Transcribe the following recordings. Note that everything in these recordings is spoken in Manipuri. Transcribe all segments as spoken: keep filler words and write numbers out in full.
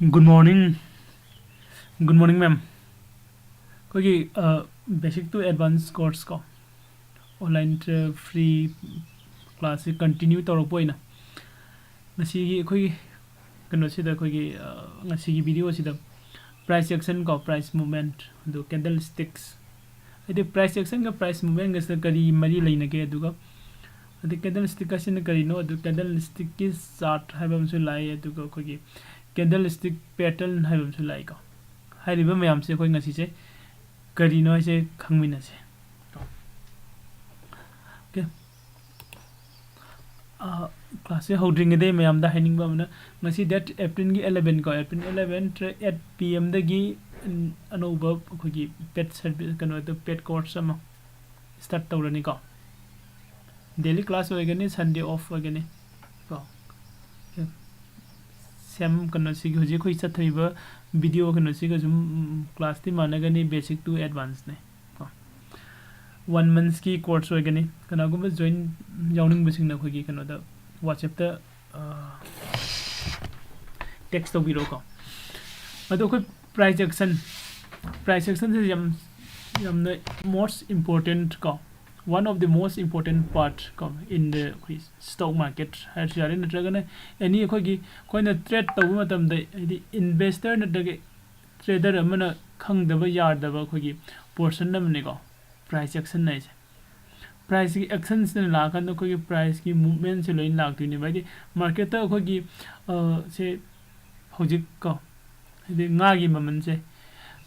Good morning. Good morning, ma'am. ꯑꯩꯈꯣꯏꯒꯤ basic to advance course ꯀꯣ, online free class ꯁꯤ continue ꯇꯧꯔꯛꯄ ꯑꯣꯏꯅ ꯉꯁꯤꯒꯤ ꯑꯩꯈꯣꯏꯒꯤ ꯀꯩꯅꯣꯁꯤꯗ, ꯑꯩꯈꯣꯏꯒꯤ ꯉꯁꯤꯒꯤ video ꯁꯤꯗ price action ꯀꯣ, price movement, ꯑꯗꯨ candlesticks, ꯍꯥꯏꯗꯤ price action ꯒ price movement ꯒꯁꯤꯗ ꯀꯔꯤ ꯃꯔꯤ ꯂꯩꯅꯒꯦ, ꯑꯗꯨꯒ ꯑꯗꯩ candlestick ꯑꯁꯤꯅ ꯀꯔꯤꯅꯣ, ꯑꯗꯨ candlestick ꯀꯤ chart ꯍꯥꯏꯕ ꯑꯃꯁꯨ ꯂꯥꯛꯏ, ꯑꯗꯨꯒ ꯑꯩꯈꯣꯏꯒꯤ candlestick pattern ꯍꯥꯏꯕ ꯑꯃꯁꯨ ꯂꯥꯛꯏꯀꯣ꯫ ꯍꯥꯏꯔꯤꯕ ꯃꯌꯥꯝꯁꯦ ꯑꯩꯈꯣꯏ ꯉꯁꯤꯁꯦ ꯀꯔꯤꯅꯣ ꯍꯥꯏꯁꯦ ꯈꯪꯃꯤꯟꯅꯁꯦ꯫ Okay. Class ꯁꯦ ꯍꯧꯗ꯭ꯔꯤꯉꯩꯗ ꯃꯌꯥꯝꯗ ꯍꯥꯏꯅꯤꯡꯕ ꯑꯃꯅ, ꯉꯁꯤ date April ꯒꯤ eleven ꯀꯣ, April eleven eight P M ꯗꯒꯤ ꯑꯅꯧꯕ ꯑꯩꯈꯣꯏꯒꯤ paid service, ꯀꯩꯅꯣꯗ, paid course ꯑꯃ start ꯇꯧꯔꯅꯤꯀꯣ꯫ Daily class ꯑꯣꯏꯒꯅꯤ, Sunday off ꯑꯣꯏꯒꯅꯤ ꯀꯣ꯫ Same ꯀꯩꯅꯣꯁꯤꯒꯤ ꯍꯧꯖꯤꯛ ꯑꯩꯈꯣꯏ ꯆꯠꯊꯔꯤꯕ video ꯀꯩꯅꯣꯁꯤꯒ ꯁꯨꯝ class ꯇꯤ ꯃꯥꯟꯅꯒꯅꯤ, basic to advance ꯅꯦ ꯀꯣ꯫ One month ꯀꯤ course ꯑꯣꯏꯒꯅꯤ꯫ ꯀꯅꯥꯒꯨꯝꯕ join ꯌꯥꯎꯅꯤꯡꯕꯁꯤꯡꯅ ꯑꯩꯈꯣꯏꯒꯤ ꯀꯩꯅꯣꯗ, WhatsApp ꯇ text ꯇꯧꯕꯤꯔꯛꯑꯣꯀꯣ꯫ ꯑꯗꯣ ꯑꯩꯈꯣꯏ price action, price action ꯁꯦ ꯌꯥꯝ, ꯌꯥꯝꯅ most important ꯀꯣ, one of the most important part ꯀꯣ, in the ꯑꯩꯈꯣꯏ stock market ꯍꯥꯏꯔꯁꯨ ꯌꯥꯔꯦ, ꯅꯠꯇ꯭ꯔꯒꯅ any ꯑꯩꯈꯣꯏꯒꯤ, ꯑꯩꯈꯣꯏꯅ trade ꯇꯧꯕ ꯃꯇꯝꯗ, ꯍꯥꯏꯗꯤ investor ꯅꯠꯇ꯭ꯔꯒ trader ꯑꯃꯅ ꯈꯪꯗꯕ ꯌꯥꯗꯕ ꯑꯩꯈꯣꯏꯒꯤ portion ꯑꯃꯅꯤꯀꯣ price action ꯍꯥꯏꯁꯦ꯫ Price ꯀꯤ action ꯁꯤꯅ ꯂꯥꯛꯑꯀꯥꯟꯗ ꯑꯩꯈꯣꯏꯒꯤ price ꯀꯤ movement ꯁꯦ ꯂꯣꯏꯅ ꯂꯥꯛꯇꯣꯏꯅꯦꯕ꯫ ꯍꯥꯏꯗꯤ market ꯇ ꯑꯩꯈꯣꯏꯒꯤ, ꯑ, ꯁꯦ ꯍꯧꯖꯤꯛ ꯀꯣ, ꯍꯥꯏꯗꯤ ꯉꯥꯒꯤ ꯃꯃꯜꯁꯦ,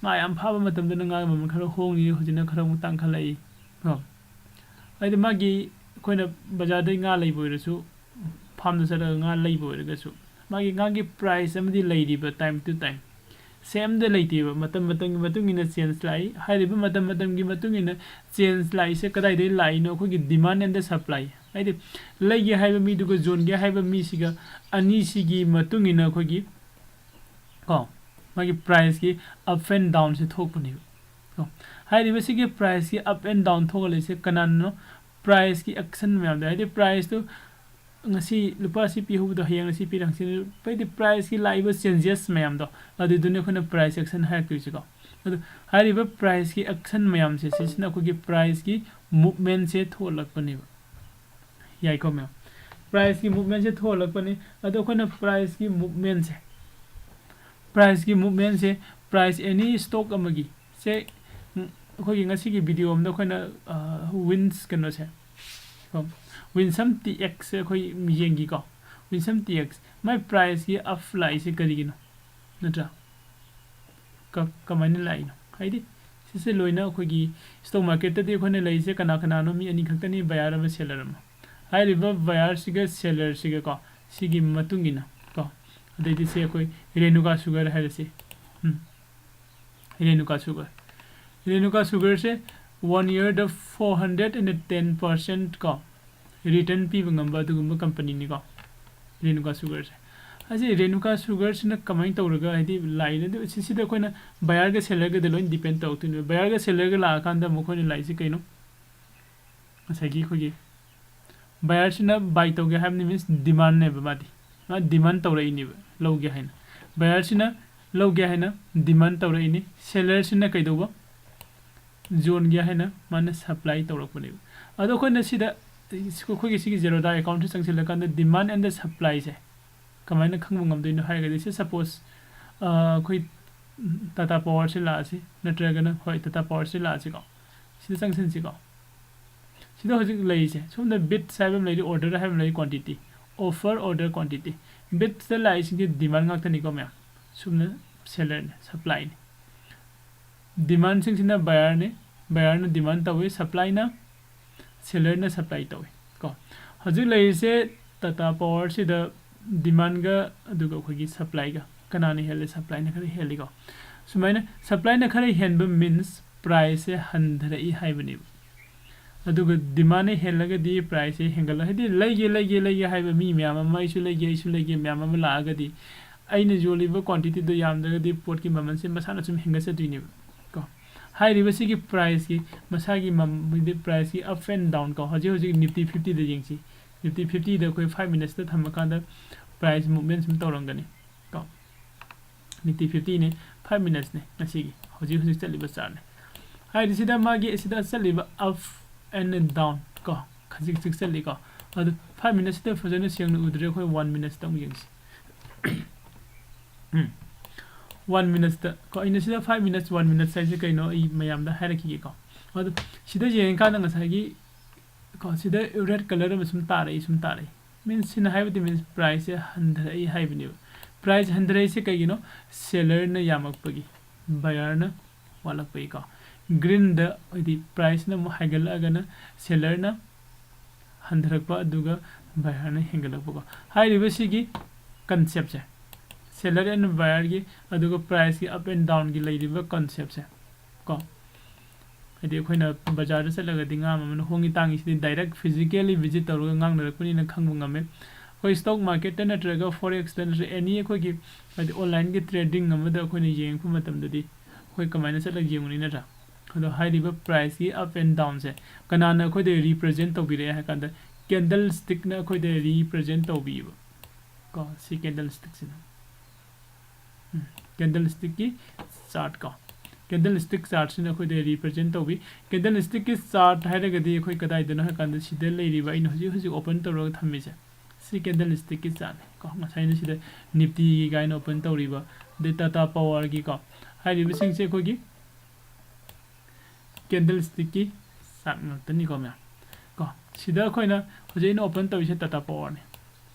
ꯉꯥ ꯌꯥꯝ ꯐꯥꯕ ꯃꯇꯝꯗꯅ ꯉꯥꯒꯤ ꯃꯃꯜ ꯈꯔ ꯍꯣꯡꯉꯤ, ꯍꯧꯖꯤꯛꯅ ꯈꯔ ꯑꯃꯨꯛ ꯇꯥꯡꯈꯠꯂꯛꯏ ꯀꯣ꯫ ꯍꯥꯏꯗꯤ ꯃꯥꯒꯤ, ꯑꯩꯈꯣꯏꯅ ꯕꯖꯥꯔꯗꯩ ꯉꯥ ꯂꯩꯕ ꯑꯣꯏꯔꯁꯨ, farm ꯗ ꯆꯠꯂꯒ ꯉꯥ ꯂꯩꯕ ꯑꯣꯏꯔꯒꯁꯨ, ꯃꯥꯒꯤ ꯉꯥꯒꯤ price ꯑꯃꯗꯤ ꯂꯩꯔꯤꯕ time to time꯫ Same ꯗ ꯂꯩꯇꯦꯕ, ꯃꯇꯝ ꯃꯇꯝꯒꯤ ꯃꯇꯨꯡ ꯏꯟꯅ change ꯂꯥꯛꯏ꯫ ꯍꯥꯏꯔꯤꯕ ꯃꯇꯝ ꯃꯇꯝꯒꯤ ꯃꯇꯨꯡ ꯏꯟꯅ change ꯂꯥꯛꯏꯁꯦ ꯀꯗꯥꯏꯗꯒꯤ ꯂꯥꯛꯏꯅꯣ? ꯑꯩꯈꯣꯏꯒꯤ demand and supply, ꯍꯥꯏꯗꯤ ꯂꯩꯒꯦ ꯍꯥꯏꯕ ꯃꯤꯗꯨꯒ ꯌꯣꯟꯒꯦ ꯍꯥꯏꯕ ꯃꯤꯁꯤꯒ, ꯑꯅꯤꯁꯤꯒꯤ ꯃꯇꯨꯡ ꯏꯟꯅ ꯑꯩꯈꯣꯏꯒꯤ ꯀꯣ, ꯃꯥꯒꯤ price ꯀꯤ up and down ꯁꯦ ꯊꯣꯛꯄꯅꯦꯕ ꯀꯣ꯫ ꯍꯥꯏꯔꯤꯕ ꯁꯤꯒꯤ price ꯀꯤ up and down ꯊꯣꯛꯍꯜꯂꯤꯁꯦ ꯀꯅꯥꯅꯅꯣ? Price ꯀꯤ action ꯃꯌꯥꯝꯗꯣ, ꯍꯥꯏꯗꯤ price ꯇꯨ ꯉꯁꯤ ꯂꯨꯄꯥ ꯁꯤ ꯄꯤꯍꯧꯕꯗꯣ ꯍꯌꯦꯡ ꯑꯁꯤ ꯄꯤꯔꯦ, ꯍꯪꯆꯤꯠ ꯄꯩꯗꯤ priceꯀꯤ ꯂꯥꯛꯏꯕ changes ꯃꯌꯥꯝꯗꯣ, ꯑꯗꯨꯗꯨꯅ ꯑꯩꯈꯣꯏꯅ price action ꯍꯥꯏꯔꯛꯇꯣꯏꯁꯤꯀꯣ꯫ ꯑꯗꯨ ꯍꯥꯏꯔꯤꯕ priceꯀꯤ action ꯃꯌꯥꯝꯁꯦ, ꯁꯤꯁꯤꯅ ꯑꯩꯈꯣꯏꯒꯤ priceꯀꯤ movementꯁꯦ ꯊꯣꯛꯍꯜꯂꯛꯄꯅꯦꯕ꯫ ꯌꯥꯏꯀꯣ ꯃꯌꯥꯝ? Priceꯀꯤ movementꯁꯦ ꯊꯣꯛꯍꯜꯂꯛꯄꯅꯤ꯫ ꯑꯗꯣ ꯑꯩꯈꯣꯏꯅ priceꯀꯤ movementꯁꯦ, priceꯀꯤ movementꯁꯦ, price any stock ꯑꯃꯒꯤ ꯁꯦ, ꯎꯝ, ꯑꯩꯈꯣꯏꯒꯤ ꯉꯁꯤꯒꯤ video ꯑꯝꯗ ꯑꯩꯈꯣꯏꯅ, ꯑ, Wins ꯀꯩꯅꯣꯁꯦ, ꯀꯣ, Winsome T Xꯁꯦ ꯑꯩꯈꯣꯏ ꯌꯦꯡꯈꯤꯀꯣ꯫ Winsome T X, ꯃꯥꯏ priceꯀꯤ up ꯂꯥꯛꯏꯁꯦ ꯀꯔꯤꯒꯤꯅꯣ? ꯅꯠꯇ꯭ꯔꯥ? ꯀ-, ꯀꯃꯥꯏꯅ ꯂꯥꯛꯏꯅꯣ? ꯍꯥꯏꯗꯤ ꯁꯤꯁꯦ ꯂꯣꯏꯅ ꯑꯩꯈꯣꯏꯒꯤ stock marketꯇꯗꯤ ꯑꯩꯈꯣꯏꯅ ꯂꯩꯔꯤꯁꯦ ꯀꯅꯥ ꯀꯅꯥꯅꯣ? ꯃꯤ ꯑꯅꯤ ꯈꯛꯇꯅꯤ, buyer ꯑꯃ seller ꯑꯃ꯫ ꯍꯥꯏꯔꯤꯕ buyerꯁꯤꯒ sellerꯁꯤꯒ ꯀꯣ, ꯁꯤꯒꯤ ꯃꯇꯨꯡ ꯏꯟꯅ ꯀꯣ, ꯑꯗꯩꯗꯤ ꯁꯤ ꯑꯩꯈꯣꯏ Renuka sugar ꯍꯥꯏꯔꯁꯤ꯫ Um. Renuka sugar꯫ Renuka sugarꯁꯦ one yearꯗ four hundred and ten percent ꯀꯣ, return ꯄꯤꯕ ꯉꯝꯕ ꯑꯗꯨꯒꯨꯝꯕ companyꯅꯤꯀꯣ, ꯔꯦꯅꯨꯀꯥ sugarꯁꯦ꯫ ꯑꯁꯤ ꯔꯦꯅꯨꯀꯥ sugarꯁꯤꯅ ꯀꯃꯥꯏꯅ ꯇꯧꯔꯒ, ꯍꯥꯏꯗꯤ, ꯂꯥꯛꯏꯅꯣ? ꯑꯗꯨ ꯁꯤꯁꯤꯗ ꯑꯩꯈꯣꯏꯅ buyerꯒ sellerꯒꯗ ꯂꯣꯏ depend ꯇꯧꯔꯛꯇꯣꯏꯅꯦꯕ꯫ Buyerꯒ sellerꯒ ꯂꯥꯛꯑꯀꯥꯟꯗ ꯑꯃꯨꯛ ꯑꯩꯈꯣꯏꯅ ꯂꯥꯛꯏꯁꯦ ꯀꯩꯅꯣ? ꯉꯁꯥꯏꯒꯤ ꯑꯩꯈꯣꯏꯒꯤ buyerꯁꯤꯅ buy ꯇꯧꯒꯦ ꯍꯥꯏꯕꯅꯤ, means demandꯅꯦꯕ ꯃꯥꯗꯤ꯫ ꯃꯥ demand ꯇꯧꯔꯛꯏꯅꯦꯕ ꯂꯧꯒꯦ ꯍꯥꯏꯅ꯫ Buyerꯁꯤꯅ ꯂꯧꯒꯦ ꯍꯥꯏꯅ demand ꯇꯧꯔꯛꯏꯅꯤ꯫ Sellerꯁꯤꯅ ꯀꯩꯗꯧꯕ? ꯌꯣꯟꯒꯦ ꯍꯥꯏꯅ ꯃꯥꯅ supply ꯇꯧꯔꯛꯄꯅꯦꯕ꯫ ꯑꯗꯣ ꯑꯩꯈꯣꯏꯅ ꯁꯤꯗ, ꯑꯩꯈꯣꯏꯒꯤ ꯁꯤꯒꯤ Zerodha accountꯁꯤ ꯆꯪꯁꯤꯜꯂꯀꯥꯟꯗ demand and the supplyꯁꯦ ꯀꯃꯥꯏꯅ ꯈꯪꯕ ꯉꯝꯗꯣꯏꯅꯣ ꯍꯥꯏꯔꯒꯗꯤ, ꯁꯤ suppose, ꯑ, ꯑꯩꯈꯣꯏ Tata Powerꯁꯤ ꯂꯥꯛꯑꯁꯤ, ꯅꯠꯇ꯭ꯔꯒꯅ, ꯍꯣꯏ, Tata Powerꯁꯤ ꯂꯥꯛꯑꯁꯤꯀꯣ꯫ ꯁꯤꯗ ꯆꯪꯁꯤꯟꯁꯤꯀꯣ꯫ ꯁꯤꯗ ꯍꯧꯖꯤꯛ ꯂꯩꯔꯤꯁꯦ, ꯁꯣꯝꯗ bids ꯍꯥꯏꯕ ꯑꯃ ꯂꯩꯔꯤ, order ꯍꯥꯏꯕ ꯑꯃ ꯂꯩꯔꯤ, quantity, offer, order, quantity꯫ Bidsꯇ ꯂꯥꯛꯏꯁꯤꯡꯁꯦ demand ꯉꯥꯛꯇꯅꯤꯀꯣ ꯃꯌꯥꯝ꯫ ꯁꯣꯝꯗ sellerꯅꯦ, supplyꯅꯦ꯫ Demandꯁꯤꯡꯁꯤꯅ buyerꯅꯤ, buyerꯅ demand ꯇꯧꯏ, supplyꯅ, sellerꯅ supply ꯇꯧꯏ ꯀꯣ꯫ ꯍꯧꯖꯤꯛ ꯂꯩꯔꯤꯁꯦ Tata Powerꯁꯤꯗ demandꯒ ꯑꯗꯨꯒ ꯑꯩꯈꯣꯏꯒꯤ supplyꯒ ꯀꯅꯥꯅ ꯍꯦꯜꯂꯦ? Supplyꯅ ꯈꯔ ꯍꯦꯜꯂꯤꯀꯣ꯫ ꯁꯨꯃꯥꯏꯅ supplyꯅ ꯈꯔ ꯍꯦꯟꯕ means priceꯁꯦ ꯍꯟꯊꯔꯛꯏ ꯍꯥꯏꯕꯅꯦꯕ꯫ ꯑꯗꯨꯒ demandꯅ ꯍꯦꯜꯂꯒꯗꯤ priceꯁꯦ ꯍꯦꯟꯒꯠꯂ-, ꯍꯥꯏꯗꯤ ꯂꯩꯒꯦ, ꯂꯩꯒꯦ, ꯂꯩꯒꯦ ꯍꯥꯏꯕ ꯃꯤ ꯃꯌꯥꯝ ꯑꯃ, "ꯑꯩꯁꯨ ꯂꯩꯒꯦ, ꯑꯩꯁꯨ ꯂꯩꯒꯦ" ꯃꯌꯥꯝ ꯑꯃ ꯂꯥꯛꯑꯒꯗꯤ, ꯑꯩꯅ ꯌꯣꯜꯂꯤꯕ quantityꯗꯣ ꯌꯥꯝꯗ꯭ꯔꯒꯗꯤ ꯄꯣꯠꯀꯤ ꯃꯃꯜꯁꯦ ꯃꯁꯥꯅ ꯁꯨꯝ ꯍꯦꯟꯒꯠꯆꯗꯣꯏꯅꯦꯕ ꯀꯣ꯫ ꯍꯥꯏꯔꯤꯕꯁꯤꯒꯤ priceꯀꯤ, ꯃꯁꯥꯒꯤ ꯃꯝ-, ꯍꯥꯏꯗꯤ priceꯀꯤ up and down ꯀꯣ꯫ ꯍꯧꯖꯤꯛ ꯍꯧꯖꯤꯛ Nifty fiftyꯗ ꯌꯦꯡꯁꯤ꯫ Nifty fiftyꯗ ꯑꯩꯈꯣꯏ five minutesꯇ ꯊꯝꯃꯀꯥꯟꯗ price movement ꯁꯨꯝ ꯇꯧꯔꯝꯒꯅꯤ ꯀꯣ꯫ Nifty fiftyꯅꯦ, five minutesꯅꯦ ꯉꯁꯤꯒꯤ ꯍꯧꯖꯤꯛ ꯍꯧꯖꯤꯛ ꯆꯠꯂꯤꯕ chartꯅꯦ꯫ ꯍꯥꯏꯗꯤ ꯁꯤꯗ ꯃꯥꯒꯤ ꯁꯤꯗ ꯆꯠꯂꯤꯕ up and down ꯀꯣ, ꯈꯖꯤꯛ ꯈꯖꯤꯛ ꯆꯠꯂꯤꯀꯣ꯫ ꯑꯗꯨ five minutesꯇ ꯐꯖꯅ ꯁꯦꯡꯅ ꯎꯗ꯭ꯔꯦ, ꯑꯩꯈꯣꯏ one minutesꯇ ꯑꯃꯨꯛ ꯌꯦꯡꯁꯤ꯫ ꯎꯝ꯫ One minutesꯇ ꯀꯣ, ꯑꯩꯅ ꯁꯤꯗ five minutes, one minutes ꯍꯥꯏꯁꯦ ꯀꯩꯅꯣ ꯑꯩ ꯃꯌꯥꯝꯗ ꯍꯥꯏꯔꯛꯈꯤꯒꯦꯀꯣ꯫ ꯑꯗꯨ ꯁꯤꯗ ꯌꯦꯡꯉꯀꯥꯟꯗ ꯉꯁꯥꯏꯒꯤ ꯀꯣ, ꯁꯤꯗ red colour ꯑꯃ ꯁꯨꯝ ꯇꯥꯔꯛꯏ, ꯁꯨꯝ ꯇꯥꯔꯛꯏ꯫ Means ꯁꯤꯅ ꯍꯥꯏꯕꯗꯤ means priceꯁꯦ ꯍꯟꯊꯔꯛꯏ ꯍꯥꯏꯕꯅꯦꯕ꯫ Price ꯍꯟꯊꯔꯛꯏꯁꯦ ꯀꯩꯒꯤꯅꯣ? Sellerꯅ ꯌꯥꯝꯃꯛꯄꯒꯤ, buyerꯅ ꯋꯥꯠꯂꯛꯄꯒꯤꯀꯣ꯫ Greenꯗ ꯍꯥꯏꯗꯤ priceꯅ ꯑꯃꯨꯛ ꯍꯥꯏꯒꯠꯂꯛꯑꯒꯅ sellerꯅ ꯍꯟꯊꯔꯛꯄ, ꯑꯗꯨꯒ buyerꯅ ꯍꯦꯟꯒꯠꯂꯛꯄꯀꯣ꯫ ꯍꯥꯏꯔꯤꯕ ꯁꯤꯒꯤ conceptꯁꯦ, seller and buyerꯒꯤ, ꯑꯗꯨꯒ priceꯀꯤ up and downꯒꯤ ꯂꯩꯔꯤꯕ conceptꯁꯦ ꯀꯣ, ꯍꯥꯏꯗꯤ ꯑꯩꯈꯣꯏꯅ ꯕꯖꯥꯔꯗ ꯆꯠꯂꯒꯗꯤ ꯉꯥ ꯃꯃꯜ ꯍꯣꯡꯉꯤ ꯇꯥꯡꯉꯤ ꯁꯤꯗꯤ direct physically visit ꯇꯧꯔꯒ ꯉꯥꯡꯅꯔꯛꯄꯅꯤꯅ ꯈꯪꯕ ꯉꯝꯃꯦ꯫ ꯑꯩꯈꯣꯏ stock marketꯇ ꯅꯠꯇ꯭ꯔꯒ forexꯇ ꯅꯠꯇ꯭ꯔꯒ any ꯑꯩꯈꯣꯏꯒꯤ ꯍꯥꯏꯗꯤ onlineꯒꯤ trading ꯑꯃꯗ ꯑꯩꯈꯣꯏꯅ ꯌꯦꯡꯉꯛꯄ ꯃꯇꯝꯗꯗꯤ ꯑꯩꯈꯣꯏ ꯀꯃꯥꯏꯅ ꯆꯠꯂꯒ ꯌꯦꯡꯉꯨꯅꯤ, ꯅꯠꯇ꯭ꯔꯥ? ꯑꯗꯣ ꯍꯥꯏꯔꯤꯕ priceꯀꯤ up and downꯁꯦ ꯀꯅꯥꯅ ꯑꯩꯈꯣꯏꯗ represent ꯇꯧꯕꯤꯔꯛꯑꯦ ꯍꯥꯏ ꯀꯥꯟꯗ candlestickꯅ ꯑꯩꯈꯣꯏꯗ represent ꯇꯧꯕꯤꯕ ꯀꯣ, ꯁꯤ candlestickꯁꯤꯅ꯫ ꯎꯝ, candlestickꯀꯤ chart ꯀꯣ, candlestick chartꯁꯤꯅ ꯑꯩꯈꯣꯏꯗ represent ꯇꯧꯕꯤ꯫ Candlestickꯀꯤ chart ꯍꯥꯏꯔꯒꯗꯤ ꯑꯩꯈꯣꯏ ꯀꯗꯥꯏꯗꯅꯣ ꯍꯥꯏ ꯀꯥꯟꯗ ꯁꯤꯗ ꯂꯩꯔꯤꯕ ꯑꯩꯅ ꯍꯧꯖꯤꯛ ꯍꯧꯖꯤꯛ open ꯇꯧꯔꯒ ꯊꯝꯃꯤꯁꯦ, ꯁꯤ candlestickꯀꯤ chartꯅꯤ ꯀꯣ꯫ ꯉꯁꯥꯏꯅ ꯁꯤꯗ Niftyꯒꯤ ꯀꯥꯏꯅ open ꯇꯧꯔꯤꯕ, ꯑꯗꯩ Tata Powerꯒꯤ ꯀꯣ, ꯍꯥꯏꯔꯤꯕꯁꯤꯡꯁꯦ ꯑꯩꯈꯣꯏꯒꯤ candlestickꯀꯤ chart ꯉꯥꯛꯇꯅꯤꯀꯣ ꯃꯌꯥꯝ ꯀꯣ꯫ ꯁꯤꯗ ꯑꯩꯈꯣꯏꯅ ꯍꯧꯖꯤꯛ ꯑꯩꯅ open ꯇꯧꯔꯤꯁꯦ Tata Powerꯅꯤ꯫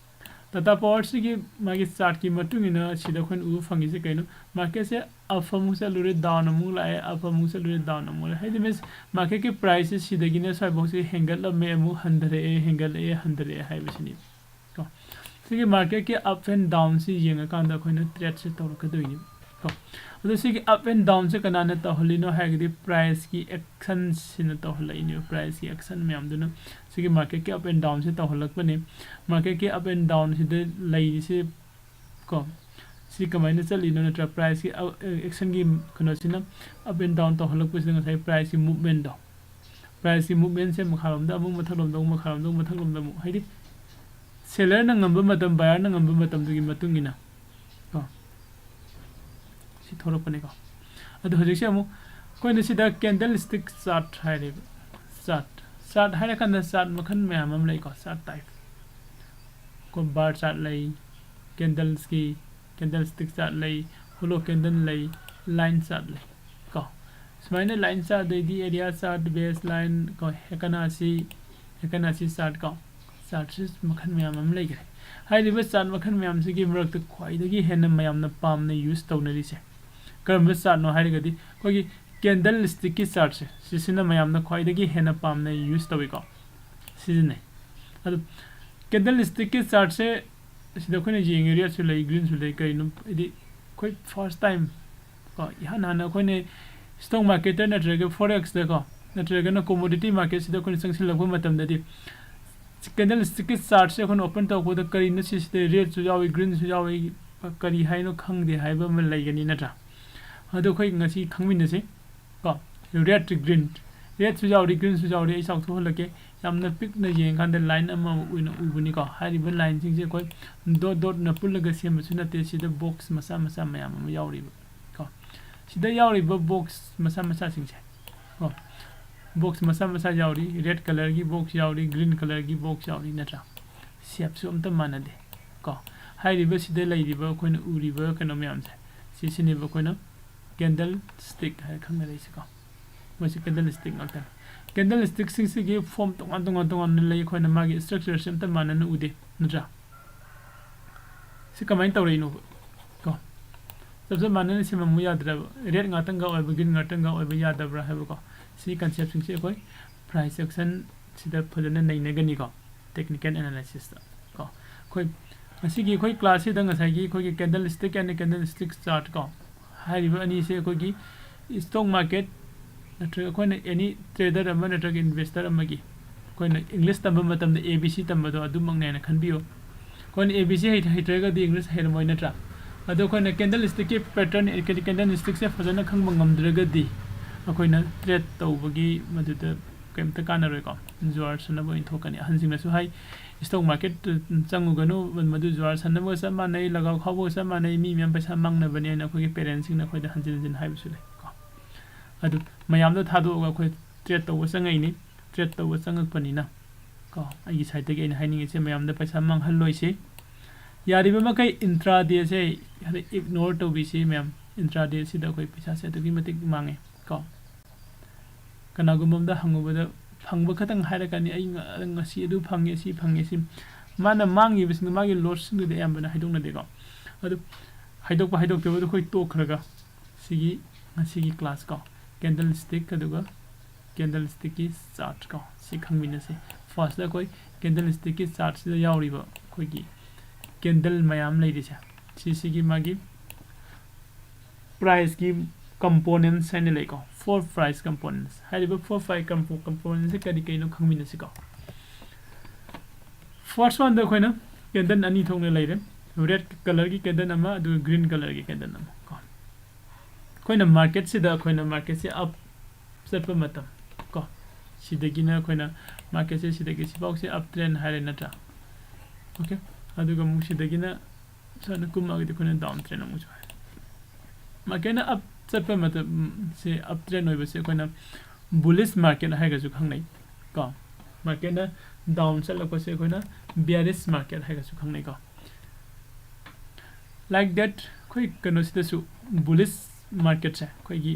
Tata Powerꯁꯤꯒꯤ ꯃꯥꯒꯤ chartꯀꯤ ꯃꯇꯨꯡ ꯏꯟꯅ ꯁꯤꯗ ꯑꯩꯈꯣꯏꯅ ꯎꯕ ꯐꯪꯉꯤꯁꯦ ꯀꯩꯅꯣ? Marketꯁꯦ up ꯑꯃꯨꯛ ꯆꯠꯂꯨꯔꯦ, down ꯑꯃꯨꯛ ꯂꯥꯛꯑꯦ, up ꯑꯃꯨꯛ ꯆꯠꯂꯨꯔꯦ, down ꯑꯃꯨꯛ ꯂꯥꯛꯑꯦ꯫ ꯍꯥꯏꯗꯤ means marketꯀꯤ priceꯁꯦ ꯁꯤꯗꯒꯤꯅ ꯁ꯭ꯋꯥꯏꯐꯥꯎꯁꯦ ꯍꯦꯟꯒꯠꯂꯝꯃꯦ, ꯑꯃꯨꯛ ꯍꯟꯊꯔꯛꯑꯦ, ꯍꯦꯟꯒꯠꯂꯛꯑꯦ, ꯍꯟꯊꯔꯛꯑꯦ ꯍꯥꯏꯕꯁꯤꯅꯤ ꯀꯣ꯫ ꯁꯤꯒꯤ marketꯀꯤ up and downꯁꯤ ꯌꯦꯡꯉꯀꯥꯟꯗ ꯑꯩꯈꯣꯏꯅ tradeꯁꯦ ꯇꯧꯔꯛꯀꯗꯣꯏꯅꯤ ꯀꯣ꯫ ꯑꯗꯣ ꯁꯤꯒꯤ up and downꯁꯦ ꯀꯅꯥꯅ ꯇꯧꯍꯜꯂꯤꯅꯣ ꯍꯥꯏꯔꯒꯗꯤ priceꯀꯤ actionꯁꯤꯅ ꯇꯧꯍꯜꯂꯛꯏꯅꯦꯕ, priceꯀꯤ action ꯃꯌꯥꯝꯗꯨꯅ ꯁꯤꯒꯤ marketꯀꯤ up and downꯁꯦ ꯇꯧꯍꯜꯂꯛꯄꯅꯦ꯫ Marketꯀꯤ up and downꯁꯤꯗ ꯂꯩꯔꯤꯁꯦ ꯀꯣ, ꯁꯤ ꯀꯃꯥꯏꯅ ꯆꯠꯂꯤꯅꯣ, ꯅꯠꯇ꯭ꯔ priceꯀꯤ ꯑ-, ꯑ-, actionꯒꯤ ꯀꯩꯅꯣꯁꯤꯅ up and down ꯇꯧꯍꯜꯂꯛꯄꯁꯤꯗ ꯉꯁꯥꯏ priceꯀꯤ movementꯗꯣ, priceꯀꯤ movementꯁꯦ ꯃꯈꯥꯔꯣꯝꯗ ꯑꯃꯨꯛ, ꯃꯊꯛꯂꯣꯝꯗ ꯑꯃꯨꯛ, ꯃꯈꯥꯔꯣꯝꯗ ꯑꯃꯨꯛ, ꯃꯊꯛꯂꯣꯝꯗ ꯑꯃꯨꯛ, ꯍꯥꯏꯗꯤ ꯁꯦꯂꯔꯅ ꯉꯝꯕ ꯃꯇꯝ, ꯕꯥꯌꯔꯅ ꯉꯝꯕ ꯃꯇꯝꯗꯨꯒꯤ ꯃꯇꯨꯡ ꯏꯟꯅ ꯀꯣ, ꯁꯤ ꯊꯣꯛꯂꯛꯄꯅꯤꯀꯣ꯫ ꯑꯗꯣ ꯍꯧꯖꯤꯛꯁꯦ ꯑꯃꯨꯛ ꯑꯩꯈꯣꯏꯅ ꯁꯤꯗ ꯀꯦꯟꯗꯜ ꯁ꯭ꯇꯤꯛ ꯆꯥꯔꯠ ꯍꯥꯏꯔꯦꯕ꯫ ꯆꯥꯔꯠ ꯆꯥꯔꯠ ꯍꯥꯏꯔꯀꯥꯟꯗ ꯆꯥꯔꯠ ꯃꯈꯜ ꯃꯌꯥꯝ ꯑꯃ ꯂꯩꯀꯣ꯫ ꯆꯥꯔꯠ ꯇꯥꯏꯞ, ꯀꯣ, ꯕꯥꯔ ꯆꯥꯔꯠ ꯂꯩ, ꯀꯦꯟꯗꯜꯁꯀꯤ ꯀꯦꯟꯗꯜ ꯁ꯭ꯇꯤꯛ ꯆꯥꯔꯠ ꯂꯩ, ꯍꯣꯂꯣ ꯀꯦꯟꯗꯜ ꯂꯩ, ꯂꯥꯏꯟ ꯆꯥꯔꯠ ꯂꯩ ꯀꯣ꯫ ꯁꯨꯃꯥꯏꯅ ꯂꯥꯏꯟ ꯆꯥꯔꯠ, ꯑꯗꯩꯗꯤ ꯑꯦꯔꯤꯌꯥ ꯆꯥꯔꯠ, ꯕꯦꯁ ꯂꯥꯏꯟ ꯀꯣ, ꯍꯦꯀꯅꯥꯁꯤ ꯍꯦꯀꯅꯥꯁꯤ ꯆꯥꯔꯠ ꯀꯣ꯫ ꯆꯥꯔꯠꯁꯤ ꯃꯈꯜ ꯃꯌꯥꯝ ꯑꯃ ꯂꯩꯈ꯭ꯔꯦ꯫ ꯍꯥꯏꯔꯤꯕ ꯆꯥꯔꯠ ꯃꯈꯜ ꯃꯌꯥꯝꯁꯤꯒꯤ ꯃꯔꯛꯇ ꯈ꯭ꯋꯥꯏꯗꯒꯤ ꯍꯦꯟꯅ ꯃꯌꯥꯝꯅ ꯄꯥꯝꯅ ꯌꯨꯁ ꯇꯧꯅꯔꯤꯁꯦ ꯀꯔꯝꯕ ꯆꯥꯔꯠꯅꯣ ꯍꯥꯏꯔꯒꯗꯤ ꯑꯩꯈꯣꯏꯒꯤ ꯀꯦꯟꯗꯜ ꯁ꯭ꯇꯤꯛꯀꯤ ꯆꯥꯔꯠꯁꯦ, ꯁꯤꯁꯤꯅ ꯃꯌꯥꯝꯅ ꯈ꯭ꯋꯥꯏꯗꯒꯤ ꯍꯦꯟꯅ ꯄꯥꯝꯅ ꯌꯨꯁ ꯇꯧꯏꯀꯣ, ꯁꯤꯖꯤꯟꯅꯩ꯫ ꯑꯗꯣ ꯀꯦꯟꯗꯜ ꯁ꯭ꯇꯤꯛꯀꯤ ꯆꯥꯔꯠꯁꯦ ꯁꯤꯗ ꯑꯩꯈꯣꯏꯅ ꯌꯦꯡꯉꯦ, ꯔꯦꯗꯁꯨ ꯂꯩ, ꯒ꯭ꯔꯤꯟꯁꯨ ꯂꯩ꯫ ꯀꯔꯤꯅꯣ ꯍꯥꯏꯗꯤ ꯑꯩꯈꯣꯏ ꯐꯥꯔꯁ ꯇꯥꯏꯝ ꯀꯣ, ꯏꯍꯥꯟ ꯍꯥꯟꯅ ꯑꯩꯈꯣꯏꯅ ꯁ꯭ꯇꯣꯛ ꯃꯥꯔꯀꯦꯠꯇ ꯅꯠꯇ꯭ꯔꯒ ꯐꯣꯔꯦꯛꯁꯇ ꯀꯣ, ꯅꯠꯇ꯭ꯔꯒꯅ ꯀꯣꯃꯣꯗꯤꯇꯤ ꯃꯥꯔꯀꯦꯠꯁꯤꯗ ꯑꯩꯈꯣꯏꯅ ꯆꯪꯁꯤꯜꯂꯛꯄ ꯃꯇꯝꯗꯗꯤ ꯀꯦꯟꯗꯜ ꯁ꯭ꯇꯤꯛꯀꯤ ꯆꯥꯔꯠꯁꯦ ꯑꯩꯈꯣꯏꯅ ꯑꯣꯄꯟ ꯇꯧꯔꯛꯄꯗ ꯀꯔꯤꯅꯣ ꯁꯤꯁꯤꯗ ꯔꯦꯗꯁꯨ ꯌꯥꯎꯏ, ꯒ꯭ꯔꯤꯟꯁꯨ ꯌꯥꯎꯏ, ꯀꯔꯤ ꯍꯥꯏꯅꯣ ꯈꯪꯗꯦ ꯍꯥꯏꯕ ꯑꯃ ꯂꯩꯒꯅꯤ ꯅꯠꯇ꯭ꯔꯥ? ꯑꯗꯣ ꯑꯩꯈꯣꯏ ꯉꯁꯤ ꯈꯪꯃꯤꯟꯅꯁꯤ ꯀꯣ꯫ ꯔꯦꯗ, ꯒ꯭ꯔꯤꯟ, ꯔꯦꯗꯁꯨ ꯌꯥꯎꯔꯤ, ꯒ꯭ꯔꯤꯟꯁꯨ ꯌꯥꯎꯔꯤ꯫ ꯑꯩ ꯆꯥꯎꯊꯣꯛꯍꯜꯂꯛꯀꯦ꯫ ꯌꯥꯝꯅ ꯄꯤꯛꯅ ꯌꯦꯡꯀꯥꯟꯗ ꯂꯥꯏꯟ ꯑꯃ ꯑꯣꯏꯅ ꯎꯕꯅꯤꯀꯣ꯫ ꯍꯥꯏꯔꯤꯕ ꯂꯥꯏꯟꯁꯤꯡꯁꯦ ꯑꯩꯈꯣꯏ ꯗꯣꯠ ꯗꯣꯠꯅ ꯄꯨꯜꯂꯒ ꯁꯦꯝꯕꯁꯨ ꯅꯠꯇꯦ, ꯁꯤꯗ ꯕꯣꯛꯁ ꯃꯆꯥ ꯃꯆꯥ ꯃꯌꯥꯝ ꯑꯃ ꯌꯥꯎꯔꯤꯕ ꯀꯣ꯫ ꯁꯤꯗ ꯌꯥꯎꯔꯤꯕ ꯕꯣꯛꯁ ꯃꯆꯥ ꯃꯆꯥꯁꯤꯡꯁꯦ ꯀꯣ, ꯕꯣꯛꯁ ꯃꯆꯥ ꯃꯆꯥ ꯌꯥꯎꯔꯤ, ꯔꯦꯗ ꯀꯂꯔꯒꯤ ꯕꯣꯛꯁ ꯌꯥꯎꯔꯤ, ꯒ꯭ꯔꯤꯟ ꯀꯂꯔꯒꯤ ꯕꯣꯛꯁ ꯌꯥꯎꯔꯤ ꯅꯠꯇ꯭ꯔꯥ? ꯁꯦꯞꯁꯨ ꯑꯝꯇ ꯃꯥꯟꯅꯗꯦ ꯀꯣ꯫ ꯍꯥꯏꯔꯤꯕ ꯁꯤꯗ ꯂꯩꯔꯤꯕ ꯑꯩꯈꯣꯏꯅ ꯎꯔꯤꯕ ꯀꯩꯅꯣ ꯃꯌꯥꯝꯁꯦ, ꯁꯤꯁꯤꯅꯦꯕ ꯑꯩꯈꯣꯏꯅ ꯀꯦꯟꯗꯜ ꯁ꯭ꯇꯤꯛ ꯍꯥꯏꯅ ꯈꯪꯅꯔꯤꯁꯦꯀꯣ꯫ ꯃꯣꯏꯁꯦ ꯀꯦꯟꯗꯜ ꯁ꯭ꯇꯤꯛ ꯉꯥꯛꯇꯅꯤ꯫ ꯀꯦꯟꯗꯜ ꯁ꯭ꯇꯤꯛꯁꯤꯡꯁꯤꯒꯤ ꯐꯣꯝ ꯇꯣꯉꯥꯟ ꯇꯣꯉꯥꯟ ꯇꯣꯉꯥꯟꯅ ꯂꯩ꯫ ꯑꯩꯈꯣꯏꯅ ꯃꯥꯒꯤ ꯁ꯭ꯇ꯭ꯔꯛꯆꯔꯁꯦ ꯑꯝꯇ ꯃꯥꯟꯅꯅ ꯎꯗꯦ ꯅꯠꯇ꯭ꯔꯥ? ꯁꯤ ꯀꯃꯥꯏꯅ ꯇꯧꯔꯛꯏꯅꯣꯕ ꯀꯣ? ꯆꯞ ꯆꯞ ꯃꯥꯟꯅꯅ ꯁꯦꯝꯃꯝꯃꯨ ꯌꯥꯗ꯭ꯔꯕ? ꯔꯦꯗ ꯉꯥꯛꯇꯪꯒ ꯑꯣꯏꯕ, ꯒ꯭ꯔꯤꯟ ꯉꯥꯛꯇꯪꯒ ꯑꯣꯏꯕ ꯌꯥꯗꯕ꯭ꯔꯥ ꯍꯥꯏꯕꯀꯣ? ꯁꯤ ꯀꯟꯁꯦꯞꯁꯤꯡꯁꯦ ꯑꯩꯈꯣꯏ ꯄ꯭ꯔꯥꯏꯁ ꯑꯦꯛꯁꯟꯁꯤꯗ ꯐꯖꯅ ꯅꯩꯅꯒꯅꯤꯀꯣ, ꯇꯦꯛꯅꯤꯀꯦꯜ ꯑꯦꯅꯥꯂꯥꯏꯁꯤꯁꯇ ꯀꯣ꯫ ꯑꯩꯈꯣꯏ ꯉꯁꯤꯒꯤ ꯑꯩꯈꯣꯏ ꯀ꯭ꯂꯥꯁꯁꯤꯗ ꯉꯁꯥꯏꯒꯤ ꯑꯩꯈꯣꯏꯒꯤ candlestick and candle stick chart ꯀꯣ, ꯍꯥꯏꯔꯤꯕ ꯑꯅꯤꯁꯦ ꯑꯩꯈꯣꯏꯒꯤ ꯁ꯭ꯇꯣꯛ ꯃꯥꯔꯀꯦꯠ ꯅꯠꯇ꯭ꯔꯒ ꯑꯩꯈꯣꯏꯅ ꯑꯦꯅꯤ ꯇ꯭ꯔꯦꯗꯔ ꯑꯃ ꯅꯠꯇ꯭ꯔꯒ ꯏꯟꯚꯦꯁꯇꯔ ꯑꯃꯒꯤ ꯑꯩꯈꯣꯏꯅ ꯏꯪꯂꯤꯁ ꯇꯝꯕ ꯃꯇꯝꯗ ꯑꯦ ꯕꯤ ꯁꯤ ꯇꯝꯕꯗꯣ ꯑꯗꯨꯃꯛꯅꯦꯅ ꯈꯟꯕꯤꯌꯨ꯫ ꯑꯩꯈꯣꯏꯅ ꯑꯦ ꯕꯤ ꯁꯤ ꯍꯩꯇ-, ꯍꯩꯇ꯭ꯔꯒꯗꯤ ꯏꯪꯂꯤꯁ ꯍꯩꯔꯝꯃꯣꯏ ꯅꯠꯇ꯭ꯔꯥ? ꯑꯗꯣ ꯑꯩꯈꯣꯏꯅ ꯀꯦꯟꯗꯜ ꯁ꯭ꯇꯤꯛꯀꯤ ꯄꯦꯇꯔꯟ, ꯀꯦꯟꯗꯜ ꯁ꯭ꯇꯤꯛꯁꯦ ꯐꯖꯅ ꯈꯪꯕ ꯉꯝꯗ꯭ꯔꯒꯗꯤ ꯑꯩꯈꯣꯏꯅ ꯇ꯭ꯔꯦꯗ ꯇꯧꯕꯒꯤ ꯃꯗꯨꯗ ꯀꯩꯝꯇ ꯀꯥꯟꯅꯔꯣꯏꯀꯣ꯫ ꯖꯨꯋꯥꯔ ꯁꯥꯟꯅꯕ ꯑꯣꯏꯅ ꯊꯣꯛꯀꯅꯤ꯫ ꯑꯍꯟꯁꯤꯡꯅꯁꯨ ꯍꯥꯏ, "ꯏꯁꯇꯣꯛ ꯃꯥꯔꯀꯦꯠ ꯆꯪꯉꯨꯒꯅꯨ, ꯃꯗꯨ ꯖꯨꯋꯥꯔ ꯁꯥꯟꯅꯕꯒ ꯆꯞ ꯃꯥꯟꯅꯩ, ꯂꯒꯥꯎ ꯈꯥꯎꯕꯒ ꯆꯞ ꯃꯥꯟꯅꯩ, ꯃꯤ ꯃꯌꯥꯝ ꯄꯩꯁꯥ ꯃꯥꯡꯅꯕꯅꯦ" ꯍꯥꯏꯅ ꯑꯩꯈꯣꯏꯒꯤ ꯄꯦꯔꯦꯟꯁꯁꯤꯡꯅ ꯑꯩꯈꯣꯏꯗ ꯍꯟꯖꯤꯟ ꯍꯟꯖꯤꯟ ꯍꯥꯏꯕꯁꯨ ꯂꯩ ꯀꯣ꯫ ꯑꯗꯨ ꯃꯌꯥꯝꯗꯣ ꯊꯥꯗꯣꯛꯑꯒ ꯑꯩꯈꯣꯏ ꯇ꯭ꯔꯦꯠ ꯇꯧꯕ ꯆꯪꯉꯛꯏꯅꯤ꯫ ꯇ꯭ꯔꯦꯠ ꯇꯧꯕ ꯆꯪꯉꯛꯄꯅꯤꯅ ꯀꯣ, ꯑꯩꯒꯤ ꯁꯥꯏꯠꯇꯒꯤ ꯑꯩꯅ ꯍꯥꯏꯅꯤꯡꯉꯤꯁꯦ, ꯃꯌꯥꯝꯗ ꯄꯩꯁꯥ ꯃꯥꯡꯍꯜꯂꯣꯏꯁꯤ꯫ ꯌꯥꯔꯤꯕ ꯃꯈꯩ ꯏꯟꯇ꯭ꯔꯥꯗꯦꯁꯦ ꯏꯒꯅꯣꯔ ꯇꯧꯕꯤꯁꯤ ꯃꯌꯥꯝ꯫ ꯏꯟꯇ꯭ꯔꯥꯗꯦꯁꯤꯗ ꯑꯩꯈꯣꯏ ꯄꯩꯁꯥꯁꯦ ꯑꯗꯨꯛꯀꯤ ꯃꯇꯤꯛ ꯃꯥꯡꯉꯦ ꯀꯣ꯫ ꯀꯅꯥꯒꯨꯝꯕ ꯑꯃꯗ ꯍꯪꯉꯨꯕꯗ ꯐꯪꯕ ꯈꯛꯇꯪ ꯍꯥꯏꯔꯛꯀꯅꯤ, "ꯑꯩ ꯉ-, ꯉꯁꯤ ꯑꯗꯨ ꯐꯪꯉꯦ, ꯁꯤ ꯐꯪꯉꯦ", ꯁꯤ꯫ ꯃꯥꯅ ꯃꯥꯡꯉꯤꯕꯁꯤꯡꯗꯣ ꯃꯥꯒꯤ ꯂꯣꯁꯁꯤꯡꯗꯨꯗꯤ ꯑꯌꯥꯝꯕꯅ ꯍꯥꯏꯗꯣꯛꯅꯗꯦꯀꯣ꯫ ꯑꯗꯨ ꯍꯥꯏꯗꯣꯛꯄ ꯍꯥꯏꯗꯣꯛꯇꯕꯗꯣ ꯑꯩꯈꯣꯏ ꯇꯣꯛꯈ꯭ꯔꯒ, ꯁꯤꯒꯤ ꯉꯁꯤꯒꯤ ꯀ꯭ꯂꯥꯁ ꯀꯣ, ꯀꯦꯟꯗꯜ ꯁ꯭ꯇꯤꯛ ꯑꯗꯨꯒ ꯀꯦꯟꯗꯜ ꯁ꯭ꯇꯤꯛꯀꯤ ꯆꯥꯔꯠ ꯀꯣ, ꯁꯤ ꯈꯪꯃꯤꯟꯅꯁꯤ꯫ ꯐꯥꯔꯁꯇ ꯑꯩꯈꯣꯏ ꯀꯦꯟꯗꯜ ꯁ꯭ꯇꯤꯛꯀꯤ ꯆꯥꯔꯠꯁꯤꯗ ꯌꯥꯎꯔꯤꯕ ꯑꯩꯈꯣꯏꯒꯤ ꯀꯦꯟꯗꯜ ꯃꯌꯥꯝ ꯂꯩꯔꯤꯁꯦ, ꯁꯤꯁꯤꯒꯤ ꯃꯥꯒꯤ ꯄ꯭ꯔꯥꯏꯁꯀꯤ ꯀꯝꯄꯣꯅꯦꯟꯁ ꯍꯥꯏꯅ ꯂꯩꯀꯣ, ꯐꯣꯔ ꯄ꯭ꯔꯥꯏꯁ ꯀꯝꯄꯣꯅꯦꯟꯁ꯫ ꯍꯥꯏꯔꯤꯕ ꯐꯣꯔ ꯄ꯭ꯔꯥꯏꯁ ꯀꯝꯄꯣꯅꯦꯟꯁꯁꯦ ꯀꯔꯤ ꯀꯔꯤꯅꯣ ꯈꯪꯃꯤꯟꯅꯁꯤꯀꯣ꯫ ꯐꯥꯔꯁ ꯋꯥꯟꯗ ꯑꯩꯈꯣꯏꯅ ꯀꯦꯟꯗꯜ ꯑꯅꯤ ꯊꯣꯛꯅ ꯂꯩꯔꯦ, ꯔꯦꯗ ꯀꯂꯔꯒꯤ ꯀꯦꯟꯗꯜ ꯑꯃ, ꯑꯗꯨꯒ ꯒ꯭ꯔꯤꯟ ꯀꯂꯔꯒꯤ ꯀꯦꯟꯗꯜ ꯑꯃ ꯀꯣ꯫ ꯑꯩꯈꯣꯏꯅ ꯃꯥꯔꯀꯦꯠꯁꯤꯗ, ꯑꯩꯈꯣꯏꯅ ꯃꯥꯔꯀꯦꯠꯁꯦ ꯑꯞ ꯆꯠꯄ ꯃꯇꯝ ꯀꯣ, ꯁꯤꯗꯒꯤꯅ ꯑꯩꯈꯣꯏꯅ ꯃꯥꯔꯀꯦꯠꯁꯦ ꯁꯤꯗꯒꯤ ꯁꯤꯐꯥꯎꯁꯦ ꯑꯞ ꯇ꯭ꯔꯦꯟ ꯍꯥꯏꯔꯦ ꯅꯠꯇ꯭ꯔꯥ? ꯑꯣꯀꯦ, ꯑꯗꯨꯒ ꯑꯃꯨꯛ ꯁꯤꯗꯒꯤꯅ ꯁꯨꯃꯥꯏꯅ ꯀꯨꯝꯃꯛꯑꯒꯗꯤ ꯑꯩꯈꯣꯏꯅ ꯗꯥꯎꯟ ꯇ꯭ꯔꯦꯟ ꯑꯃꯨꯛꯁꯨ ꯍꯥꯏ꯫ ꯃꯥꯔꯀꯦꯠꯅ ꯑꯞ ꯆꯠꯄ ꯃꯇꯝꯁꯦ, ꯑꯞ ꯇ꯭ꯔꯦꯟ ꯑꯣꯏꯕꯁꯦ ꯑꯩꯈꯣꯏꯅ ꯕꯨꯂꯤꯁ ꯃꯥꯔꯀꯦꯠ ꯍꯥꯏꯔꯒꯁꯨ ꯈꯪꯅꯩ ꯀꯣ꯫ ꯃꯥꯔꯀꯦꯠꯅ ꯗꯥꯎꯟ ꯆꯠꯂꯛꯄꯁꯦ ꯑꯩꯈꯣꯏꯅ ꯕꯤꯌꯥꯔꯤꯁ ꯃꯥꯔꯀꯦꯠ ꯍꯥꯏꯔꯒꯁꯨ ꯈꯪꯅꯩꯀꯣ꯫ ꯂꯥꯏꯛ ꯗꯦꯠ ꯑꯩꯈꯣꯏ ꯀꯩꯅꯣꯁꯤꯗꯁꯨ, ꯕꯨꯂꯤꯁ ꯃꯥꯔꯀꯦꯠꯁꯦ ꯑꯩꯈꯣꯏꯒꯤ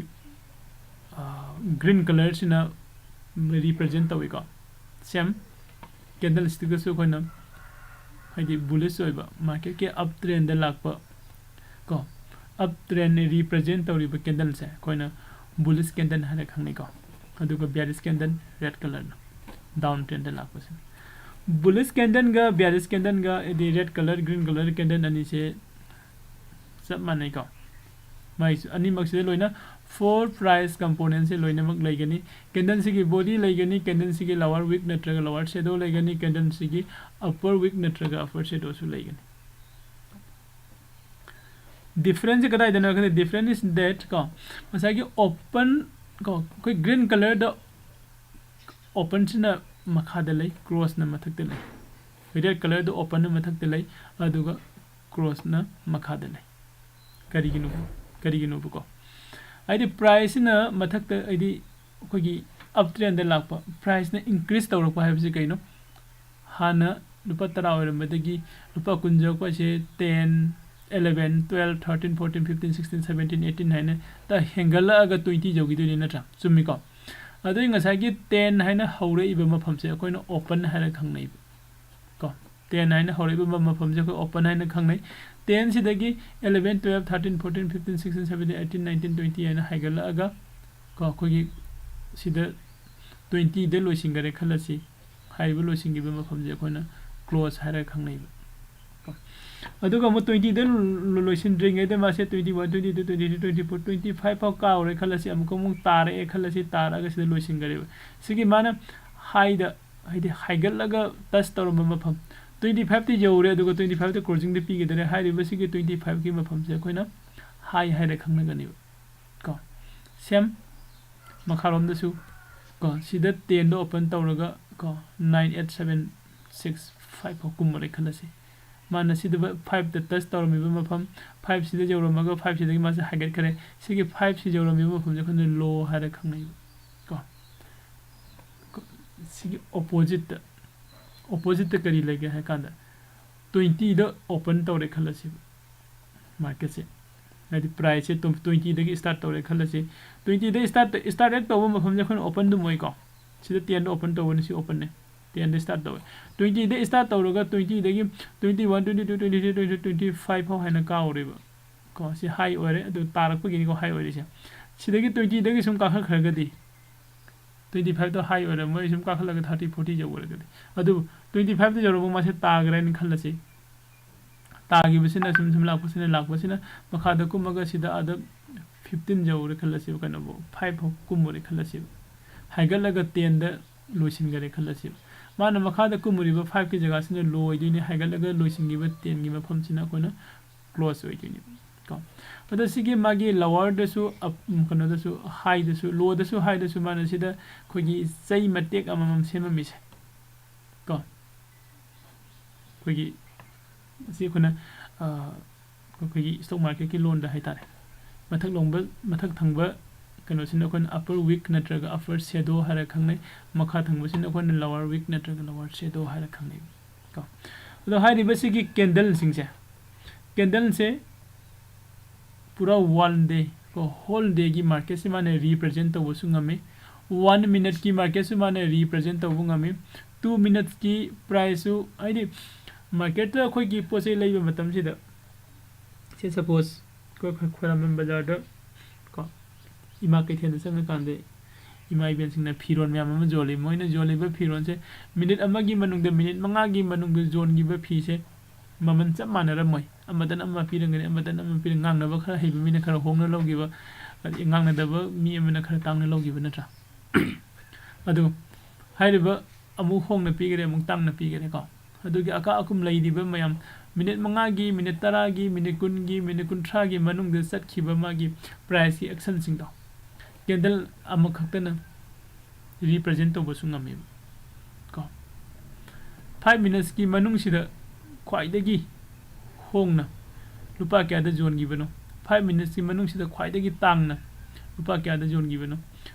ꯒ꯭ꯔꯤꯟ ꯀꯂꯔꯁꯤꯅ ꯔꯤꯄ꯭ꯔꯖꯦꯟ ꯇꯧꯏꯀꯣ꯫ ꯁꯦꯝ ꯀꯦꯟꯗꯜ ꯁ꯭ꯇꯤꯛꯇꯁꯨ ꯑꯩꯈꯣꯏꯅ ꯍꯥꯏꯗꯤ ꯕꯨꯂꯤꯁ ꯑꯣꯏꯕ ꯃꯥꯔꯀꯦꯠꯀꯤ ꯑꯞ ꯇ꯭ꯔꯦꯟꯗ ꯂꯥꯛꯄ ꯀꯣ, ꯑꯞ ꯇ꯭ꯔꯦꯟ ꯔꯤꯄ꯭ꯔꯖꯦꯟ ꯇꯧꯔꯤꯕ ꯀꯦꯟꯗꯜꯁꯦ ꯑꯩꯈꯣꯏꯅ ꯕꯨꯂꯤꯁ ꯀꯦꯟꯗꯜ ꯍꯥꯏꯅ ꯈꯪꯅꯩꯀꯣ꯫ ꯑꯗꯨꯒ ꯕꯤꯌꯥꯔꯤꯁ ꯀꯦꯟꯗꯜ ꯔꯦꯗ ꯀꯂꯔꯅ ꯗꯥꯎꯟ ꯇ꯭ꯔꯦꯟꯗ ꯂꯥꯛꯄꯁꯦ꯫ ꯕꯨꯂꯤꯁ ꯀꯦꯟꯗꯜꯒ ꯕꯤꯌꯥꯔꯤꯁ ꯀꯦꯟꯗꯜꯒ ꯍꯥꯏꯗꯤ red colour, green colour candle ꯑꯅꯤꯁꯦ ꯆꯞ ꯃꯥꯟꯅꯩꯀꯣ꯫ ꯃꯥꯏꯁꯨ ꯑꯅꯤꯃꯛꯁꯤꯗ ꯂꯣꯏꯅ ꯐꯣꯔ ꯄ꯭ꯔꯥꯏꯁ ꯀꯝꯄꯣꯅꯦꯟꯁꯦ ꯂꯣꯏꯅꯃꯛ ꯂꯩꯒꯅꯤ꯫ ꯀꯦꯟꯗꯜꯁꯤꯒꯤ ꯕꯣꯗꯤ ꯂꯩꯒꯅꯤ, ꯀꯦꯟꯗꯜꯁꯤꯒꯤ ꯂꯋꯥꯔ ꯋꯤꯛ ꯅꯠꯇ꯭ꯔꯒ ꯂꯋꯥꯔ ꯁꯦꯗꯣ ꯂꯩꯒꯅꯤ, ꯀꯦꯟꯗꯜꯁꯤꯒꯤ ꯑꯞꯄꯔ ꯋꯤꯛ ꯅꯠꯇ꯭ꯔꯒ ꯑꯞꯄꯔ ꯁꯦꯗꯣꯁꯨ ꯂꯩꯒꯅꯤ꯫ ꯗꯤꯐ꯭ꯔꯦꯟꯁꯁꯦ ꯀꯗꯥꯏꯗꯅꯣ ꯈꯪꯗꯦ, ꯗꯤꯐ꯭ꯔꯦꯟꯁ ꯏꯁ ꯗꯦꯠ ꯀꯣ, ꯉꯁꯥꯏꯒꯤ ꯑꯣꯄꯟ ꯀꯣ, ꯑꯩꯈꯣꯏ ꯒ꯭ꯔꯤꯟ ꯀꯂꯔꯗ ꯑꯣꯄꯟꯁꯤꯅ ꯃꯈꯥꯗ ꯂꯩ, ꯀ꯭ꯂꯣꯁꯅ ꯃꯊꯛꯇ ꯂꯩ꯫ ꯔꯦꯗ ꯀꯂꯔꯗ ꯑꯣꯄꯟꯅ ꯃꯊꯛꯇ ꯂꯩ, ꯑꯗꯨꯒ ꯀ꯭ꯂꯣꯁꯅ ꯃꯈꯥꯗ ꯂꯩ꯫ ꯀꯔꯤꯒꯤꯅꯣ? ꯀꯔꯤꯒꯤꯅꯣꯕꯀꯣ? ꯍꯥꯏꯗꯤ ꯄ꯭ꯔꯥꯏꯁꯁꯤꯅ ꯃꯊꯛꯇ, ꯍꯥꯏꯗꯤ ꯑꯩꯈꯣꯏꯒꯤ ꯑꯞ ꯇ꯭ꯔꯦꯟꯗ ꯂꯥꯛꯄ, ꯄ꯭ꯔꯥꯏꯁꯅ ꯏꯟꯀ꯭ꯔꯤꯁ ꯇꯧꯔꯛꯄ ꯍꯥꯏꯕꯁꯤ ꯀꯩꯅꯣ? ꯍꯥꯟꯅ ꯂꯨꯄꯥ ꯇꯔꯥ ꯑꯣꯏꯔꯝꯕꯗꯒꯤ ꯂꯨꯄꯥ ꯀꯨꯟ ꯌꯧꯔꯛꯄ ꯍꯥꯏꯁꯦ ten, eleven, twelve, thirteen, fourteen, fifteen, sixteen, seventeen, eighteen ꯍꯥꯏꯅ ꯇ ꯍꯦꯟꯒꯠꯂꯛꯑꯒ twenty ꯌꯧꯈꯤꯗꯣꯏꯅꯤ, ꯅꯠꯇ꯭ꯔꯥ? ꯆꯨꯝꯃꯤꯀꯣ? ꯑꯗꯨꯒꯤ ꯉꯁꯥꯏꯒꯤ ten ꯍꯥꯏꯅ ꯍꯧꯔꯛꯏꯕ ꯃꯐꯝꯁꯦ ꯑꯩꯈꯣꯏꯅ ꯑꯣꯄꯟ ꯍꯥꯏꯔꯒ ꯈꯪꯅꯩꯕ꯫ ꯀꯣ, ten ꯍꯥꯏꯅ ꯍꯧꯔꯛꯏꯕ ꯃꯐꯝꯁꯦ ꯑꯩꯈꯣꯏ ꯑꯣꯄꯟ ꯍꯥꯏꯅ ꯈꯪꯅꯩ꯫ Ten ꯁꯤꯗꯒꯤ eleven, twelve, thirteen, fourteen, fifteen, sixteen, seventeen, eighteen, nineteen, twenty ꯍꯥꯏꯅ ꯍꯥꯏꯒꯠꯂꯛꯑꯒ, ꯀꯣ, ꯑꯩꯈꯣꯏꯒꯤ ꯁꯤꯗ twenty ꯗ ꯂꯣꯏꯁꯤꯟꯈꯔꯦ ꯈꯜꯂꯁꯤ꯫ ꯍꯥꯏꯔꯤꯕ ꯂꯣꯏꯁꯤꯟꯈꯤꯕ ꯃꯐꯝꯁꯦ ꯑꯩꯈꯣꯏꯅ ꯀ꯭ꯂꯣꯁ ꯍꯥꯏꯔꯒ ꯈꯪꯅꯩꯕ꯫ ꯀꯣ, ꯑꯗꯨꯒ ꯑꯃꯨꯛ twenty ꯗ ꯂꯣ-, ꯂꯣꯏꯁꯤꯟꯗ꯭ꯔꯤꯉꯩꯗ ꯃꯥꯁꯦ twenty one, twenty two, twenty three, twenty four, twenty five ꯐꯥꯎ ꯀꯥꯎꯔꯦ ꯈꯜꯂꯁꯤ, ꯑꯃꯨꯛꯀ ꯑꯃꯨꯛ ꯇꯥꯔꯛꯑꯦ ꯈꯜꯂꯁꯤ, ꯇꯥꯔꯛꯑꯒ ꯁꯤꯗ ꯂꯣꯏꯁꯤꯟꯈꯔꯦꯕ꯫ ꯁꯤꯒꯤ ꯃꯥꯅ ꯍꯥꯏꯗ, ꯍꯥꯏꯗꯤ ꯍꯥꯏꯒꯠꯂꯒ ꯇꯆ ꯇꯧꯔꯝꯕ ꯃꯐꯝ, twenty five ꯇ ꯌꯧꯔꯦ, ꯑꯗꯨꯒ twenty five ꯇ ꯀ꯭ꯂꯣꯖꯤꯡꯗ ꯄꯤꯈꯤꯗꯣꯔꯦ꯫ ꯍꯥꯏꯔꯤꯕꯁꯤꯒꯤ twenty five ꯀꯤ ꯃꯐꯝꯁꯦ ꯑꯩꯈꯣꯏꯅ ꯍꯥꯏ ꯍꯥꯏꯔ ꯈꯪꯅꯒꯅꯦꯕ꯫ ꯀꯣ, ꯁꯦꯝ ꯃꯈꯥꯔꯣꯝꯗꯁꯨ, ꯀꯣ, ꯁꯤꯗ ten ꯗ ꯑꯣꯄꯟ ꯇꯧꯔꯒ, ꯀꯣ, nine, eight, seven, six, five ꯐꯥꯎ ꯀꯨꯝꯃꯨꯔꯦ ꯈꯜꯂꯁꯤ꯫ ꯃꯥꯅ ꯁꯤꯗ five ꯇ ꯇꯆ ꯇꯧꯔꯝꯃꯤꯕ ꯃꯐꯝ, five ꯁꯤꯗ ꯌꯧꯔꯝꯃꯒ five ꯁꯤꯗꯒꯤ ꯃꯥꯁꯦ ꯍꯥꯏꯒꯠꯈ꯭ꯔꯦ꯫ ꯁꯤꯒꯤ five ꯁꯤ ꯌꯧꯔꯝꯃꯤꯕ ꯃꯐꯝꯁꯦ ꯑꯩꯈꯣꯏꯅ ꯂꯣ ꯍꯥꯏꯔ ꯈꯪꯅꯩꯕ꯫ ꯀꯣ, ꯀꯣ, ꯁꯤꯒꯤ ꯑꯣꯄꯣꯖꯤꯠꯇ, ꯑꯣꯄꯣꯖꯤꯠꯇ ꯀꯔꯤ ꯂꯩꯒꯦ ꯍꯥꯏ ꯀꯥꯟꯗ, twenty ꯗ ꯑꯣꯄꯟ ꯇꯧꯔꯦ ꯈꯜꯂꯁꯤꯕ ꯃꯥꯔꯀꯦꯠꯁꯦ, ꯍꯥꯏꯗꯤ ꯄ꯭ꯔꯥꯏꯁꯁꯦ twenty ꯗꯒꯤ ꯁ꯭ꯇꯥꯔꯠ ꯇꯧꯔꯦ ꯈꯜꯂꯁꯤ꯫ Twenty ꯗ ꯁ꯭ꯇꯥꯔꯠ, ꯁ꯭ꯇꯥꯔꯠ ꯍꯦꯛ ꯇꯧꯕ ꯃꯐꯝꯁꯦ ꯑꯩꯈꯣꯏꯅ ꯑꯣꯄꯟ ꯑꯗꯨꯝ ꯑꯣꯏꯀꯣ꯫ ꯁꯤꯗ ten ꯗ ꯑꯣꯄꯟ ꯇꯧꯕꯅꯤ, ꯁꯤ ꯑꯣꯄꯟꯅꯦ꯫ Ten ꯗ ꯁ꯭ꯇꯥꯔꯠ ꯇꯧꯋꯦ꯫ Twenty ꯗ ꯁ꯭ꯇꯥꯔꯠ ꯇꯧꯔꯒ twenty ꯗꯒꯤ twenty one, twenty two, twenty three, twenty four, twenty five ꯐꯥꯎ ꯍꯥꯏꯅ ꯀꯥꯎꯔꯦꯕ꯫ ꯀꯣ, ꯁꯤ ꯍꯥꯏ ꯑꯣꯏꯔꯦ, ꯑꯗꯨ ꯇꯥꯔꯛꯄꯒꯤꯅꯤꯀꯣ ꯍꯥꯏ ꯑꯣꯏꯔꯤꯁꯦ꯫ ꯁꯤꯗꯒꯤ twenty ꯗꯒꯤ ꯁꯨꯝ ꯀꯥꯈꯠꯈ꯭ꯔꯒꯗꯤ, twenty five ꯇꯣ ꯍꯥꯏ ꯑꯣꯏꯔꯝꯃꯣꯏ, ꯁꯨꯝ ꯀꯥꯈꯠꯂꯒ thirty, forty ꯌꯧꯔꯒꯗꯤ꯫ ꯑꯗꯨ twenty five ꯇ ꯌꯧꯔꯕ ꯃꯥꯁꯦ ꯇꯥꯈ꯭ꯔꯦꯅ ꯈꯜꯂꯁꯤ꯫ ꯇꯥꯈꯤꯕꯁꯤꯅ ꯁꯨꯝ ꯁꯨꯝ ꯂꯥꯛꯄꯁꯤꯅ, ꯂꯥꯛꯄꯁꯤꯅ ꯃꯈꯥꯗ ꯀꯨꯝꯃꯒ ꯁꯤꯗ ꯑꯥꯗ fifteen ꯌꯧꯔꯦ ꯈꯜꯂꯁꯦꯕ, ꯀꯩꯅꯣꯐꯥꯎ, five ꯐꯥꯎ ꯀꯨꯝꯃꯨꯔꯦ ꯈꯜꯂꯁꯦꯕ꯫ ꯍꯥꯏꯒꯠꯂꯒ ten ꯗ ꯂꯣꯏꯁꯤꯟꯈꯔꯦ ꯈꯜꯂꯁꯦꯕ꯫ ꯃꯥꯅ ꯃꯈꯥꯗ ꯀꯨꯝꯃꯨꯔꯤꯕ five ꯀꯤ ꯖꯒꯥꯁꯤꯅ ꯂꯣ ꯑꯣꯏꯗꯣꯏꯅꯤ, ꯍꯥꯏꯒꯠꯂꯒ ꯂꯣꯏꯁꯤꯟꯈꯤꯕ ten ꯒꯤ ꯃꯐꯝꯁꯤꯅ ꯑꯩꯈꯣꯏꯅ ꯀ꯭ꯂꯣꯁ ꯑꯣꯏꯗꯣꯏꯅꯦꯕ꯫ ꯀꯣ꯫ ꯑꯗꯣ ꯁꯤꯒꯤ ꯃꯥꯒꯤ ꯂꯣꯋꯔꯗꯁꯨ, ꯀꯩꯅꯣꯗꯁꯨ, ꯍꯥꯏꯗꯁꯨ, ꯂꯣꯗꯁꯨ, ꯍꯥꯏꯗꯁꯨ ꯃꯥꯅ ꯁꯤꯗ ꯑꯩꯈꯣꯏꯒꯤ ꯆꯩ ꯃꯇꯦꯛ ꯑꯃꯃꯝ ꯁꯦꯝꯃꯝꯃꯤꯁꯦ ꯀꯣ꯫ ꯑꯩꯈꯣꯏꯒꯤ ꯁꯤ ꯑꯩꯈꯣꯏꯅ ꯑꯩꯈꯣꯏꯒꯤ ꯏꯁꯇꯣꯛ ꯃꯥꯔꯀꯦꯠꯀꯤ ꯂꯣꯟꯗ ꯍꯥꯏꯇꯥꯔꯦ, ꯃꯊꯛ ꯂꯣꯡꯕ, ꯃꯊꯛ ꯊꯪꯕ ꯀꯩꯅꯣꯁꯤꯅ ꯑꯩꯈꯣꯏꯅ ꯑꯄꯔ ꯋꯤꯛ ꯅꯠꯇ꯭ꯔꯒ ꯑꯄꯔ ꯁꯦꯗꯣ ꯍꯥꯏꯔ ꯈꯪꯅꯩ, ꯃꯈꯥ ꯊꯪꯕꯁꯤꯅ ꯑꯩꯈꯣꯏꯅ ꯂꯣꯋꯔ ꯋꯤꯛ ꯅꯠꯇ꯭ꯔꯒ ꯂꯣꯋꯔ ꯁꯦꯗꯣ ꯍꯥꯏꯔ ꯈꯪꯅꯩ ꯀꯣ꯫ ꯑꯗꯣ ꯍꯥꯏꯔꯤꯕ ꯁꯤꯒꯤ ꯀꯦꯟꯗꯜꯁꯤꯡꯁꯦ, ꯀꯦꯟꯗꯜꯁꯦ ꯄꯨꯔꯥ ꯋꯥꯟ ꯗꯦ ꯀꯣ, ꯍꯣꯜ ꯗꯦꯒꯤ ꯃꯥꯔꯀꯦꯠꯁꯤ ꯃꯥꯅ ꯔꯤꯄ꯭ꯔꯖꯦꯟ ꯇꯧꯕꯁꯨ ꯉꯝꯃꯤ꯫ ꯋꯥꯟ ꯃꯤꯅꯠꯀꯤ ꯃꯥꯔꯀꯦꯠꯁꯨ ꯃꯥꯅ ꯔꯤꯄ꯭ꯔꯖꯦꯟ ꯇꯧꯕ ꯉꯝꯃꯤ꯫ ꯇꯨ ꯃꯤꯅꯠꯁꯀꯤ ꯄ꯭ꯔꯥꯏꯁꯁꯨ, ꯍꯥꯏꯗꯤ ꯃꯥꯔꯀꯦꯠꯇ ꯑꯩꯈꯣꯏꯒꯤ ꯄꯣꯠ ꯆꯩ ꯂꯩꯕ ꯃꯇꯝꯁꯤꯗ, ꯁꯦ ꯁꯄꯣꯁ ꯑꯩꯈꯣꯏ ꯈꯨ-, ꯈꯨꯔꯥꯝꯕꯝ ꯕꯖꯥꯔꯗ ꯀꯣ, ꯏꯃꯥ ꯀꯩꯊꯦꯜꯗ ꯆꯪꯉꯀꯥꯟꯗ ꯏꯃꯥ ꯏꯕꯦꯟꯁꯤꯡꯅ ꯐꯤꯔꯣꯜ ꯃꯌꯥꯝ ꯑꯃ ꯌꯣꯜꯂꯤ꯫ ꯃꯣꯏꯅ ꯌꯣꯜꯂꯤꯕ ꯐꯤꯔꯣꯜꯁꯦ ꯃꯤꯅꯤꯠ ꯑꯃꯒꯤ ꯃꯅꯨꯡꯗ, ꯃꯤꯅꯤꯠ ꯃꯉꯥꯒꯤ ꯃꯅꯨꯡꯗ ꯌꯣꯟꯈꯤꯕ ꯐꯤꯁꯦ ꯃꯃꯜ ꯆꯞ ꯃꯥꯟꯅꯔꯝꯃꯣꯏ꯫ ꯑꯃꯗꯅ ꯑꯃ ꯄꯤꯔꯝꯒꯅꯤ, ꯑꯃꯗꯅ ꯑꯃ ꯄꯤꯔꯝꯒꯅꯤ꯫ ꯉꯥꯡꯅꯕ ꯈꯔ ꯍꯩꯕ ꯃꯤꯅ ꯈꯔ ꯍꯣꯡꯅ ꯂꯧꯈꯤꯕ, ꯑꯗꯩ ꯉꯥꯡꯅꯗꯕ ꯃꯤ ꯑꯃꯅ ꯈꯔ ꯇꯥꯡꯅ ꯂꯧꯈꯤꯕ ꯅꯠꯇ꯭ꯔꯥ? ꯑꯗꯨ ꯍꯥꯏꯔꯤꯕ ꯑꯃꯨꯛ ꯍꯣꯡꯅ ꯄꯤꯒꯅꯤ, ꯑꯃꯨꯛ ꯇꯥꯡꯅ ꯄꯤꯒꯅꯤ ꯀꯣ꯫ ꯑꯗꯨꯒꯤ ꯑꯀꯥ ꯑꯀꯨꯝ ꯂꯩꯔꯤꯕ ꯃꯌꯥꯝ, ꯃꯤꯅꯤꯠ ꯃꯉꯥꯒꯤ, ꯃꯤꯅꯤꯠ ꯇꯔꯥꯒꯤ, ꯃꯤꯅꯤꯠ ꯀꯨꯟꯒꯤ, ꯃꯤꯅꯤꯠ ꯀꯨꯟꯊ꯭ꯔꯥꯒꯤ ꯃꯅꯨꯡꯗ ꯆꯠꯈꯤꯕ ꯃꯥꯒꯤ ꯄ꯭ꯔꯥꯏꯁꯀꯤ ꯑꯦꯛꯁꯟꯁꯤꯡꯗꯣ, ꯀꯦꯟꯗꯜ ꯑꯃꯈꯛꯇꯅ ꯔꯤꯄ꯭ꯔꯖꯦꯟ ꯇꯧꯕꯁꯨ ꯉꯝꯃꯦꯕ ꯀꯣ꯫ ꯐꯥꯏꯚ ꯃꯤꯅꯠꯁꯀꯤ ꯃꯅꯨꯡꯁꯤꯗ ꯈ꯭ꯋꯥꯏꯗꯒꯤ ꯍꯣꯡꯅ ꯂꯨꯄꯥ ꯀꯌꯥꯗ ꯌꯣꯟꯈꯤꯕꯅꯣ, ꯐꯥꯏꯚ ꯃꯤꯅꯠꯁꯀꯤ ꯃꯅꯨꯡꯁꯤꯗ ꯈ꯭ꯋꯥꯏꯗꯒꯤ ꯇꯥꯡꯅ ꯂꯨꯄꯥ ꯀꯌꯥꯗ ꯌꯣꯟꯈꯤꯕꯅꯣ,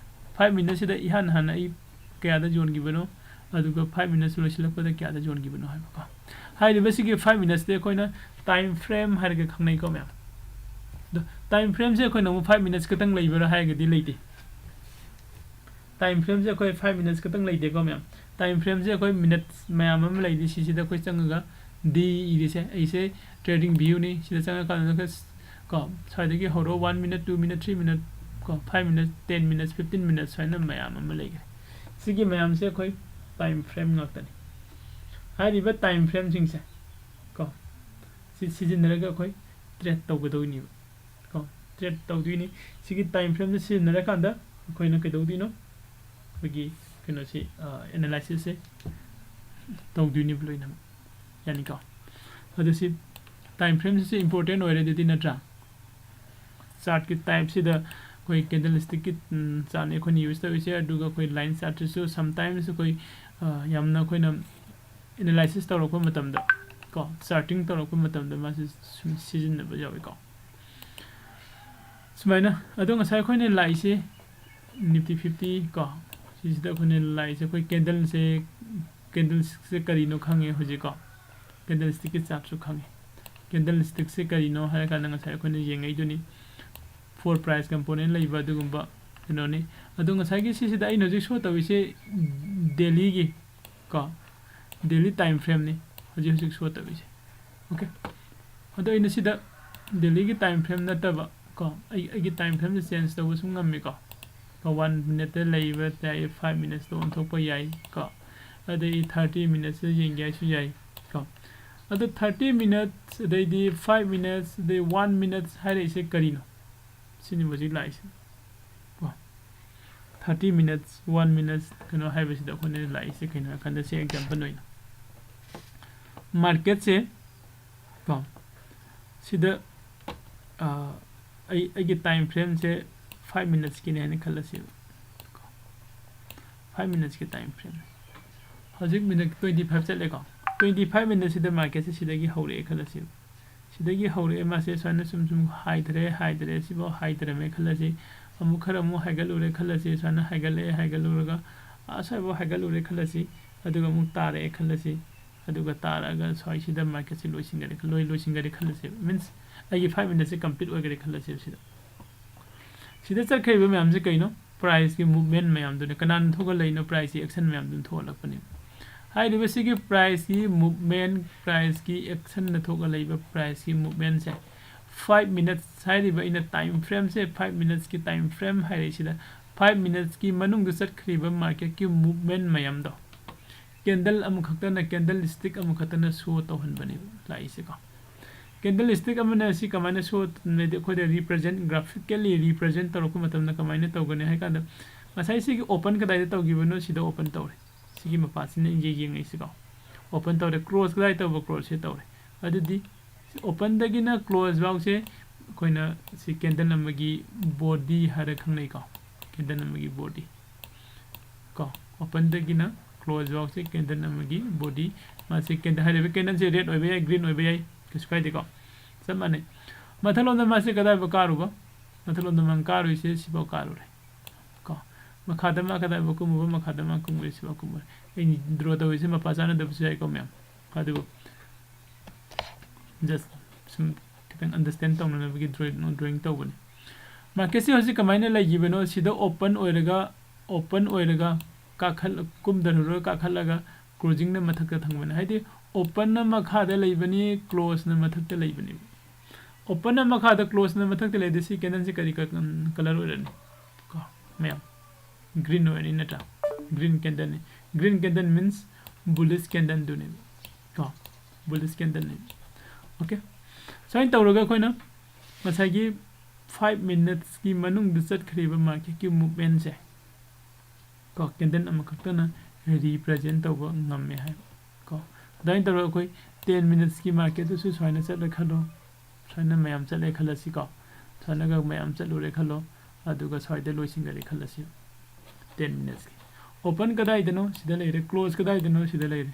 ꯐꯥꯏꯚ ꯃꯤꯅꯠꯁꯤꯗ ꯏꯍꯥꯟ ꯍꯥꯟꯅ ꯑꯩ ꯀꯌꯥꯗ ꯌꯣꯟꯈꯤꯕꯅꯣ, ꯑꯗꯨꯒ ꯐꯥꯏꯚ ꯃꯤꯅꯠꯁ ꯂꯣꯏꯁꯤꯜꯂꯛꯄꯗ ꯀꯌꯥꯗ ꯌꯣꯟꯈꯤꯕꯅꯣ ꯍꯥꯏꯕꯀꯣ꯫ ꯍꯥꯏꯔꯤꯕꯁꯤꯒꯤ ꯐꯥꯏꯚ ꯃꯤꯅꯠꯁꯇꯤ ꯑꯩꯈꯣꯏꯅ ꯇꯥꯏꯝ ꯐ꯭ꯔꯦꯝ ꯍꯥꯏꯔꯒ ꯈꯪꯅꯩꯀꯣ ꯃꯌꯥꯝ꯫ ꯑꯗꯣ ꯇꯥꯏꯝ ꯐ꯭ꯔꯦꯝꯁꯦ ꯑꯩꯈꯣꯏꯅ ꯑꯃꯨꯛ ꯐꯥꯏꯚ ꯃꯤꯅꯠꯁ ꯈꯛꯇꯪ ꯂꯩꯕ꯭ꯔꯥ ꯍꯥꯏꯔꯒꯗꯤ ꯂꯩꯇꯦ꯫ ꯇꯥꯏꯝ ꯐ꯭ꯔꯦꯝꯁꯦ ꯑꯩꯈꯣꯏ ꯐꯥꯏꯚ ꯃꯤꯅꯠꯁ ꯈꯛꯇꯪ ꯂꯩꯇꯦꯀꯣ ꯃꯌꯥꯝ꯫ ꯇꯥꯏꯝ ꯐ꯭ꯔꯦꯝꯁꯦ ꯑꯩꯈꯣꯏ ꯃꯤꯅꯠꯁ ꯃꯌꯥꯝ ꯑꯃ ꯂꯩꯔꯤ꯫ ꯁꯤꯁꯤꯗ ꯑꯩꯈꯣꯏ ꯆꯪꯉꯒ ꯗꯤ ꯏꯔꯤꯁꯦ, ꯑꯩꯁꯦ ꯇ꯭ꯔꯦꯗꯤꯡ ꯚ꯭ꯌꯨꯅꯤ꯫ ꯁꯤꯗ ꯆꯪꯉꯀꯥꯟꯗ ꯑꯩꯈꯣꯏ ꯀꯣ, ꯁ꯭ꯋꯥꯏꯗꯒꯤ ꯍꯧꯔꯣ, one minute, two minute, three minute ꯀꯣ, five minute, ten minutes, fifteen minutes ꯍꯥꯏꯅ ꯃꯌꯥꯝ ꯑꯃ ꯂꯩꯈ꯭ꯔꯦ꯫ ꯁꯤꯒꯤ ꯃꯌꯥꯝꯁꯦ ꯑꯩꯈꯣꯏ ꯇꯥꯏꯝ ꯐ꯭ꯔꯦꯝ ꯉꯥꯛꯇꯅꯤ꯫ ꯍꯥꯏꯔꯤꯕ ꯇꯥꯏꯝ ꯐ꯭ꯔꯦꯝꯁꯤꯡꯁꯦ ꯀꯣ, ꯁꯤ ꯁꯤꯖꯤꯟꯅꯔꯒ ꯑꯩꯈꯣꯏ ꯇ꯭ꯔꯦꯠ ꯇꯧꯒꯗꯧꯅꯦꯕ ꯀꯣ, ꯇ꯭ꯔꯦꯠ ꯇꯧꯗꯣꯏꯅꯤ꯫ ꯁꯤꯒꯤ ꯇꯥꯏꯝ ꯐ꯭ꯔꯦꯝꯁꯦ ꯁꯤꯖꯤꯟꯅꯔꯀꯥꯟꯗ ꯑꯩꯈꯣꯏꯅ ꯀꯩꯗꯧꯗꯣꯏꯅꯣ? ꯑꯩꯈꯣꯏꯒꯤ ꯀꯩꯅꯣꯁꯤ, ꯑꯦꯅꯥꯂꯥꯏꯁꯤꯁꯁꯦ ꯇꯧꯗꯣꯏꯅꯦꯕ ꯂꯣꯏꯅꯃꯛ꯫ ꯌꯥꯅꯤꯀꯣ? ꯑꯗꯨ ꯁꯤ ꯇꯥꯏꯝ ꯐ꯭ꯔꯦꯝꯁꯤꯁꯨ ꯏꯝꯄꯣꯔꯇꯦꯟ ꯑꯣꯏꯔꯦ ꯑꯗꯨꯗꯤ, ꯅꯠꯇ꯭ꯔꯥ? ꯆꯥꯔꯠꯀꯤ ꯇꯥꯏꯞꯁꯤꯗ ꯑꯩꯈꯣꯏ ꯀꯦꯟꯗꯜ ꯁ꯭ꯇꯤꯛꯀꯤ ꯆꯥꯔꯠꯅꯤ ꯑꯩꯈꯣꯏꯅ ꯌꯨꯁ ꯇꯧꯔꯤꯁꯦ꯫ ꯑꯗꯨꯒ ꯑꯩꯈꯣꯏ ꯂꯥꯏꯟ ꯆꯥꯔꯠꯁꯤꯁꯨ ꯁꯝꯇꯥꯏꯝꯁ ꯑꯩꯈꯣꯏ ꯌꯥꯝꯅ ꯑꯩꯈꯣꯏꯅ ꯑꯦꯅꯥꯂꯥꯏꯁꯤꯁ ꯇꯧꯔꯛꯄ ꯃꯇꯝꯗ ꯀꯣ, ꯆꯥꯔꯇꯤꯡ ꯇꯧꯔꯛꯄ ꯃꯇꯝꯗ ꯃꯥꯁꯤ ꯁꯨꯝ ꯁꯤꯖꯤꯟꯅꯕ ꯌꯥꯎꯏꯀꯣ꯫ ꯁꯨꯃꯥꯏꯅ ꯑꯗꯣ ꯉꯁꯥꯏ ꯑꯩꯈꯣꯏꯅ ꯂꯥꯛꯏꯁꯦ ꯅꯤꯐꯇꯤ ꯐꯤꯐꯇꯤ ꯀꯣ, ꯁꯤꯁꯤꯗ ꯑꯩꯈꯣꯏꯅ ꯂꯥꯛꯏꯁꯦ ꯑꯩꯈꯣꯏ ꯀꯦꯟꯗꯜꯁꯦ, ꯀꯦꯟꯗꯜꯁꯦ ꯀꯔꯤꯅꯣ ꯈꯪꯉꯦ ꯍꯧꯖꯤꯛꯀꯣ꯫ ꯀꯦꯟꯗꯜ ꯁ꯭ꯇꯤꯛꯀꯤ ꯆꯥꯔꯠꯁꯨ ꯈꯪꯉꯦ꯫ ꯀꯦꯟꯗꯜ ꯁ꯭ꯇꯤꯛꯁꯦ ꯀꯔꯤꯅꯣ ꯍꯥꯏꯔꯀꯥꯟꯗ ꯉꯁꯥꯏ ꯑꯩꯈꯣꯏꯅ ꯌꯦꯡꯉꯛꯏꯗꯨꯅꯤ, ꯐꯣꯔ ꯄ꯭ꯔꯥꯏꯁ ꯀꯝꯄꯣꯅꯦꯟ ꯂꯩꯕ ꯑꯗꯨꯒꯨꯝꯕ ꯀꯩꯅꯣꯅꯤ꯫ ꯑꯗꯣ ꯉꯁꯥꯏꯒꯤ ꯁꯤꯁꯤꯗ ꯑꯩꯅ ꯍꯧꯖꯤꯛ ꯁꯣ ꯇꯧꯔꯤꯁꯦ ꯗꯦꯂꯤꯒꯤ ꯀꯣ, ꯗꯦꯂꯤ ꯇꯥꯏꯝ ꯐ꯭ꯔꯦꯝꯅꯤ ꯍꯧꯖꯤꯛ ꯍꯧꯖꯤꯛ ꯁꯣ ꯇꯧꯔꯤꯁꯦ꯫ ꯑꯣꯀꯦ, ꯑꯗꯣ ꯑꯩꯅ ꯁꯤꯗ ꯗꯦꯂꯤꯒꯤ ꯇꯥꯏꯝ ꯐ꯭ꯔꯦꯝ ꯅꯠꯇꯕ ꯀꯣ, ꯑꯩ ꯑꯩꯒꯤ ꯇꯥꯏꯝ ꯐ꯭ꯔꯦꯝꯁꯦ ꯆꯦꯟꯖ ꯇꯧꯕꯁꯨ ꯉꯝꯃꯤꯀꯣ꯫ ꯀꯣ, ꯋꯥꯟ ꯃꯤꯅꯠꯇ ꯂꯩꯕ ꯌꯥꯏ, ꯐꯥꯏꯚ ꯃꯤꯅꯠꯁꯇ ꯑꯣꯟꯊꯣꯛꯄ ꯌꯥꯏ ꯀꯣ, ꯑꯗꯩ ꯊꯥꯔꯇꯤ ꯃꯤꯅꯠꯁꯇ ꯌꯦꯡꯒꯦ ꯍꯥꯏꯁꯨ ꯌꯥꯏ ꯀꯣ꯫ ꯑꯗꯣ ꯊꯥꯔꯇꯤ ꯃꯤꯅꯠꯁ, ꯑꯗꯩꯗꯤ ꯐꯥꯏꯚ ꯃꯤꯅꯠꯁ, ꯑꯗꯩ ꯋꯥꯟ ꯃꯤꯅꯠꯁ ꯍꯥꯏꯔꯛꯏꯁꯦ ꯀꯔꯤꯅꯣ? ꯁꯤꯅꯤ ꯍꯧꯖꯤꯛ ꯂꯥꯛꯏꯁꯦ ꯀꯣ꯫ ꯊꯥꯔꯇꯤ ꯃꯤꯅꯠꯁ, ꯋꯥꯟ ꯃꯤꯅꯠꯁ ꯀꯩꯅꯣ ꯍꯥꯏꯕꯁꯤꯗ ꯑꯩꯈꯣꯏꯅ ꯂꯥꯛꯏꯁꯦ ꯀꯩꯅꯣ ꯍꯥꯏꯔꯀꯥꯟꯗ, ꯁꯤ ꯑꯦꯛꯖꯥꯝꯄꯜ ꯑꯣꯏꯅ ꯃꯥꯔꯀꯦꯠꯁꯦ ꯀꯣ, ꯁꯤꯗ ꯑꯩ ꯑꯩꯒꯤ ꯇꯥꯏꯝ ꯐ꯭ꯔꯦꯝꯁꯦ ꯐꯥꯏꯚ ꯃꯤꯅꯠꯁꯀꯤꯅꯦ ꯍꯥꯏꯅ ꯈꯜꯂꯁꯦꯕ꯫ ꯐꯥꯏꯚ ꯃꯤꯅꯠꯁꯀꯤ ꯇꯥꯏꯝ ꯐ꯭ꯔꯦꯝ꯫ ꯍꯧꯖꯤꯛ ꯃꯤꯅꯠ ꯇ꯭ꯋꯦꯟꯇꯤ ꯐꯥꯏꯚ ꯆꯠꯂꯦꯀꯣ꯫ ꯇ꯭ꯋꯦꯟꯇꯤ ꯐꯥꯏꯚ ꯃꯤꯅꯠꯁꯤꯗ ꯃꯥꯔꯀꯦꯠꯁꯦ ꯁꯤꯗꯒꯤ ꯍꯧꯔꯛꯑꯦ ꯈꯜꯂꯁꯦꯕ꯫ ꯁꯤꯗꯒꯤ ꯍꯧꯔꯛꯑꯦ, ꯃꯥꯁꯦ ꯁꯨꯃꯥꯏꯅ ꯁꯨꯝ ꯁꯨꯝ ꯍꯥꯏꯊꯔꯦ, ꯍꯥꯏꯊꯔꯦ, ꯁꯤꯐꯥꯎ ꯍꯥꯏꯊꯔꯝꯃꯦ ꯈꯜꯂꯁꯤ꯫ ꯑꯃꯨꯛ ꯈꯔ ꯑꯃꯨꯛ ꯍꯥꯏꯒꯠꯂꯨꯔꯦ ꯈꯜꯂꯁꯤ, ꯁꯨꯃꯥꯏꯅ ꯍꯥꯏꯒꯠꯂꯛꯑꯦ, ꯍꯥꯏꯒꯠꯂꯨꯔꯒ ꯑꯁ꯭ꯋꯥꯏꯐꯥꯎ ꯍꯥꯏꯒꯠꯂꯨꯔꯦ ꯈꯜꯂꯁꯤ꯫ ꯑꯗꯨꯒ ꯑꯃꯨꯛ ꯇꯥꯔꯛꯑꯦ ꯈꯜꯂꯁꯤ꯫ ꯑꯗꯨꯒ ꯇꯥꯔꯛꯑꯒ ꯁ꯭ꯋꯥꯏꯁꯤꯗ ꯃꯥꯔꯀꯦꯠꯁꯦ ꯂꯣꯏꯁꯤꯟꯈꯔꯦ, ꯂꯣꯏ ꯂꯣꯏꯁꯤꯟꯈꯔꯦ ꯈꯜꯂꯁꯦꯕ꯫ ꯃꯤꯟꯁ ꯑꯩꯒꯤ ꯐꯥꯏꯚ ꯃꯤꯅꯠꯁꯦ ꯀꯝꯄ꯭ꯂꯤꯠ ꯑꯣꯏꯈꯔꯦ ꯈꯜꯂꯁꯦꯕ ꯁꯤꯗ꯫ ꯁꯤꯗ ꯆꯠꯈ꯭ꯔꯤꯕ ꯃꯌꯥꯝꯁꯦ ꯀꯩꯅꯣ? ꯄ꯭ꯔꯥꯏꯁꯀꯤ ꯃꯨꯞꯃꯦꯟ ꯃꯌꯥꯝꯗꯨꯅꯦ꯫ ꯀꯅꯥꯅ ꯊꯣꯛꯍꯜꯂꯛꯏꯅꯣ? ꯄ꯭ꯔꯥꯏꯁꯀꯤ ꯑꯦꯛꯁꯟ ꯃꯌꯥꯝꯗꯨꯅ ꯊꯣꯛꯍꯜꯂꯛꯄꯅꯦ꯫ ꯍꯥꯏꯔꯤꯕꯁꯤꯒꯤ ꯄ꯭ꯔꯥꯏꯁꯀꯤ ꯃꯨꯞꯃꯦꯟ, ꯄ꯭ꯔꯥꯏꯁꯀꯤ ꯑꯦꯛꯁꯟꯅ ꯊꯣꯛꯍꯜꯂꯛꯏꯕ ꯄ꯭ꯔꯥꯏꯁꯀꯤ ꯃꯨꯞꯃꯦꯟꯁꯦ ꯐꯥꯏꯚ ꯃꯤꯅꯠꯁ ꯍꯥꯏꯔꯤꯕ ꯑꯩꯅ ꯇꯥꯏꯝ ꯐ꯭ꯔꯦꯝꯁꯦ, ꯐꯥꯏꯚ ꯃꯤꯅꯠꯁꯀꯤ ꯇꯥꯏꯝ ꯐ꯭ꯔꯦꯝ ꯍꯥꯏꯔꯛꯏꯁꯤꯗ ꯐꯥꯏꯚ ꯃꯤꯅꯠꯁꯀꯤ ꯃꯅꯨꯡꯗ ꯆꯠꯈ꯭ꯔꯤꯕ ꯃꯥꯔꯀꯦꯠꯀꯤ ꯃꯨꯞꯃꯦꯟ ꯃꯌꯥꯝꯗꯣ ꯀꯦꯟꯗꯜ ꯑꯃꯈꯛꯇꯅ, ꯀꯦꯟꯗꯜ ꯁ꯭ꯇꯤꯛ ꯑꯃꯈꯛꯇꯅ ꯁꯣ ꯇꯧꯍꯟꯕꯅꯦꯕ ꯂꯥꯛꯏꯁꯦꯀꯣ꯫ ꯀꯦꯟꯗꯜ ꯁ꯭ꯇꯤꯛ ꯑꯃꯅ ꯁꯤ ꯀꯃꯥꯏꯅ ꯁꯣ ꯇꯧꯅꯗꯤ ꯑꯩꯈꯣꯏꯗ ꯔꯤꯄ꯭ꯔꯖꯦꯟ, ꯒ꯭ꯔꯥꯐꯤꯀꯦꯜꯂꯤ ꯔꯤꯄ꯭ꯔꯖꯦꯟ ꯇꯧꯔꯛꯄ ꯃꯇꯝꯗ ꯀꯃꯥꯏꯅ ꯇꯧꯒꯅꯤ ꯍꯥꯏ ꯀꯥꯟꯗ, ꯉꯁꯥꯏ ꯁꯤꯒꯤ ꯑꯣꯄꯟ ꯀꯗꯥꯏꯗ ꯇꯧꯈꯤꯕꯅꯣ? ꯁꯤꯗ ꯑꯣꯄꯟ ꯇꯧꯔꯦ꯫ ꯁꯤꯒꯤ ꯃꯄꯥꯁꯤꯅ ꯌꯦ-, ꯌꯦꯡꯉꯛꯏꯁꯤꯀꯣ꯫ ꯑꯣꯄꯟ ꯇꯧꯔꯦ, ꯀ꯭ꯂꯣꯖ ꯀꯗꯥꯏ ꯇꯧꯕ? ꯀ꯭ꯂꯣꯖꯁꯦ ꯇꯧꯔꯦ꯫ ꯑꯗꯨꯗꯤ ꯑꯣꯄꯟꯗꯒꯤꯅ ꯀ꯭ꯂꯣꯖ ꯐꯥꯎꯁꯦ ꯑꯩꯈꯣꯏ ꯑꯩꯈꯣꯏꯅ ꯁꯤ candle ꯑꯃꯒꯤ body ꯍꯥꯏꯔ ꯈꯪꯅꯩꯀꯣ, candle ꯑꯃꯒꯤ body ꯀꯣ, openꯗꯒꯤꯅ close ꯐꯥꯎꯁꯦ candle ꯑꯃꯒꯤ body꯫ ꯃꯥꯁꯦ candle, ꯍꯥꯏꯔꯤꯕ candleꯁꯦ red ꯑꯣꯏꯕ ꯌꯥꯏ, green ꯑꯣꯏꯕ ꯌꯥꯏ, ꯀꯩꯁꯨ ꯀꯥꯏꯗꯦꯀꯣ, ꯆꯞ ꯃꯥꯟꯅꯩ꯫ ꯃꯊꯛꯂꯣꯝꯗ ꯃꯥꯁꯦ ꯀꯗꯥꯏꯐꯥꯎ ꯀꯥꯔꯨꯕ? ꯃꯊꯛꯂꯣꯝꯗ ꯃꯥ ꯀꯥꯔꯨꯏꯁꯦ ꯁꯤꯐꯥꯎ ꯀꯥꯔꯨꯔꯦ ꯀꯣ꯫ ꯃꯈꯥꯗ ꯃꯥ ꯀꯗꯥꯏꯐꯥꯎ ꯀꯨꯝꯃꯨꯕ? ꯃꯈꯥꯗ ꯃꯥ ꯀꯨꯝꯃꯨꯔꯦ, ꯁꯤꯐꯥꯎ ꯀꯨꯝꯃꯨꯔꯦ꯫ ꯑꯩꯅ draw ꯇꯧꯔꯤꯁꯦ ꯃꯄꯥ ꯆꯥꯅꯗꯕꯁꯨ ꯌꯥꯏꯀꯣ ꯃꯌꯥꯝ, ꯑꯗꯨꯕꯨ just ꯁꯨꯝ ꯈꯤꯇꯪ understand ꯇꯧꯅꯅꯕꯒꯤ drawing, drawing ꯇꯧꯕꯅꯤ꯫ Marketꯁꯦ ꯍꯧꯖꯤꯛ ꯀꯃꯥꯏꯅ ꯂꯩꯈꯤꯕꯅꯣ? ꯁꯤꯗ open ꯑꯣꯏꯔꯒ, open ꯑꯣꯏꯔꯒ ꯀꯥꯈꯠ-, ꯀꯨꯝꯊꯔꯨꯔꯒ ꯀꯥꯈꯠꯂꯒ closingꯅ ꯃꯊꯛꯇ ꯊꯝꯕꯅꯤ꯫ ꯍꯥꯏꯗꯤ openꯅ ꯃꯈꯥꯗ ꯂꯩꯕꯅꯤ, closeꯅ ꯃꯊꯛꯇ ꯂꯩꯕꯅꯦꯕ꯫ Openꯅ ꯃꯈꯥꯗ, closeꯅ ꯃꯊꯛꯇ ꯂꯩꯔꯗꯤ ꯁꯤ candleꯁꯦ ꯀꯔꯤ ꯀ-, colour ꯑꯣꯏꯔꯅꯤ? ꯀꯣ, ꯃꯌꯥꯝ, green ꯑꯣꯏꯔꯅꯤ ꯅꯠꯇ꯭ꯔꯥ? Green candleꯅꯤ꯫ Green candle means bullish candleꯗꯨꯅꯦꯕ ꯀꯣ, bullish candleꯅꯦ꯫ Okay, ꯁꯨꯃꯥꯏꯅ ꯇꯧꯔꯒ ꯑꯩꯈꯣꯏꯅ ꯉꯁꯥꯏꯒꯤ five minutesꯀꯤ ꯃꯅꯨꯡꯗ ꯆꯠꯈ꯭ꯔꯤꯕ marketꯀꯤ movementꯁꯦ ꯀꯣ, candle ꯑꯃꯈꯛꯇꯅ represent ꯇꯧꯕ ꯉꯝꯃꯦ ꯍꯥꯏꯕ ꯀꯣ꯫ ꯑꯗꯨꯃꯥꯏꯅ ꯇꯧꯔꯒ ꯑꯩꯈꯣꯏ ten minutesꯀꯤ marketꯇꯨꯁꯨ ꯁꯨꯃꯥꯏꯅ ꯆꯠꯂꯦ ꯈꯜꯂꯣ, ꯁꯨꯃꯥꯏꯅ ꯃꯌꯥꯝ ꯆꯠꯂꯦ ꯈꯜꯂꯁꯤꯀꯣ, ꯁꯨꯃꯥꯏꯅꯒ ꯃꯌꯥꯝ ꯆꯠꯂꯨꯔꯦ ꯈꯜꯂꯣ, ꯑꯗꯨꯒ ꯁ꯭ꯋꯥꯏꯗ ꯂꯣꯏꯁꯤꯟꯈꯔꯦ ꯈꯜꯂꯁꯤ, ten minutesꯀꯤ꯫ Open ꯀꯗꯥꯏꯗꯅꯣ? ꯁꯤꯗ ꯂꯩꯔꯦ꯫ Close ꯀꯗꯥꯏꯗꯅꯣ? ꯁꯤꯗ ꯂꯩꯔꯦ꯫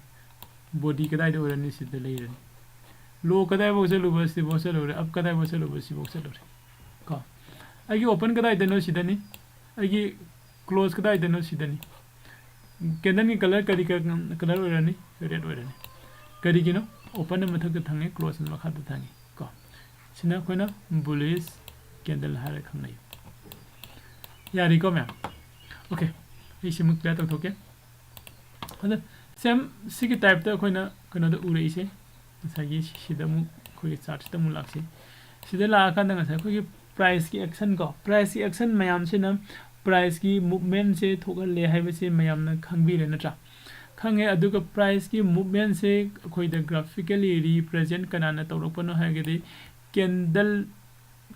Body ꯀꯗꯥꯏꯗ ꯑꯣꯏꯔꯅꯤ? ꯁꯤꯗ ꯂꯩꯔꯅꯤ꯫ Low ꯀꯗꯥꯏꯐꯥꯎ ꯆꯠꯂꯨꯕ? ꯁꯤꯐꯥꯎ ꯆꯠꯂꯨꯔꯦ꯫ Up ꯀꯗꯥꯏꯐꯥꯎ ꯆꯠꯂꯨꯕ? ꯁꯤꯐꯥꯎ ꯆꯠꯂꯨꯔꯦ ꯀꯣ꯫ ꯑꯩꯒꯤ open ꯀꯗꯥꯏꯗꯅꯣ? ꯁꯤꯗꯅꯤ꯫ ꯑꯩꯒꯤ close ꯀꯗꯥꯏꯗꯅꯣ? ꯁꯤꯗꯅꯤ꯫ Candleꯒꯤ colour ꯀꯔꯤ ꯀ-, colour ꯑꯣꯏꯔꯅꯤ? Red ꯑꯣꯏꯔꯅꯤ꯫ ꯀꯔꯤꯒꯤꯅꯣ? Openꯅ ꯃꯊꯛꯇ ꯊꯪꯉꯦ, closeꯅ ꯃꯈꯥꯗ ꯊꯪꯉꯦ ꯀꯣ꯫ ꯁꯤꯅ ꯑꯩꯈꯣꯏꯅ bullish candle ꯍꯥꯏꯔ ꯈꯪꯅꯩ꯫ ꯌꯥꯔꯤꯀꯣ ꯃꯌꯥꯝ? Okay, ꯑꯩ ꯁꯤꯃꯨꯛ clear ꯇꯧꯊꯣꯛꯀꯦ꯫ ꯑꯗ same ꯁꯤꯒꯤ typeꯇ ꯑꯩꯈꯣꯏꯅ ꯀꯩꯅꯣꯗ ꯎꯔꯛꯏꯁꯦ, ꯉꯁꯥꯏꯒꯤ ꯁꯤꯗ ꯑꯃꯨꯛ ꯑꯩꯈꯣꯏꯒꯤ chartꯁꯤꯗ ꯑꯃꯨꯛ ꯂꯥꯛꯁꯤ꯫ ꯁꯤꯗ ꯂꯥꯛꯑꯀꯥꯟꯗ ꯉꯁꯥꯏ ꯑꯩꯈꯣꯏꯒꯤ priceꯀꯤ action ꯀꯣ, priceꯀꯤ action ꯃꯌꯥꯝꯁꯤꯅ priceꯀꯤ movementꯁꯦ ꯊꯣꯛꯍꯜꯂꯦ ꯍꯥꯏꯕꯁꯦ ꯃꯌꯥꯝꯅ ꯈꯪꯕꯤꯔꯦ ꯅꯠꯇ꯭ꯔꯥ? ꯈꯪꯉꯦ꯫ ꯑꯗꯨꯒ priceꯀꯤ movementꯁꯦ ꯑꯩꯈꯣꯏꯗ graphically represent ꯀꯅꯥꯅ ꯇꯧꯔꯛꯄꯅꯣ ꯍꯥꯏꯔꯒꯗꯤ candle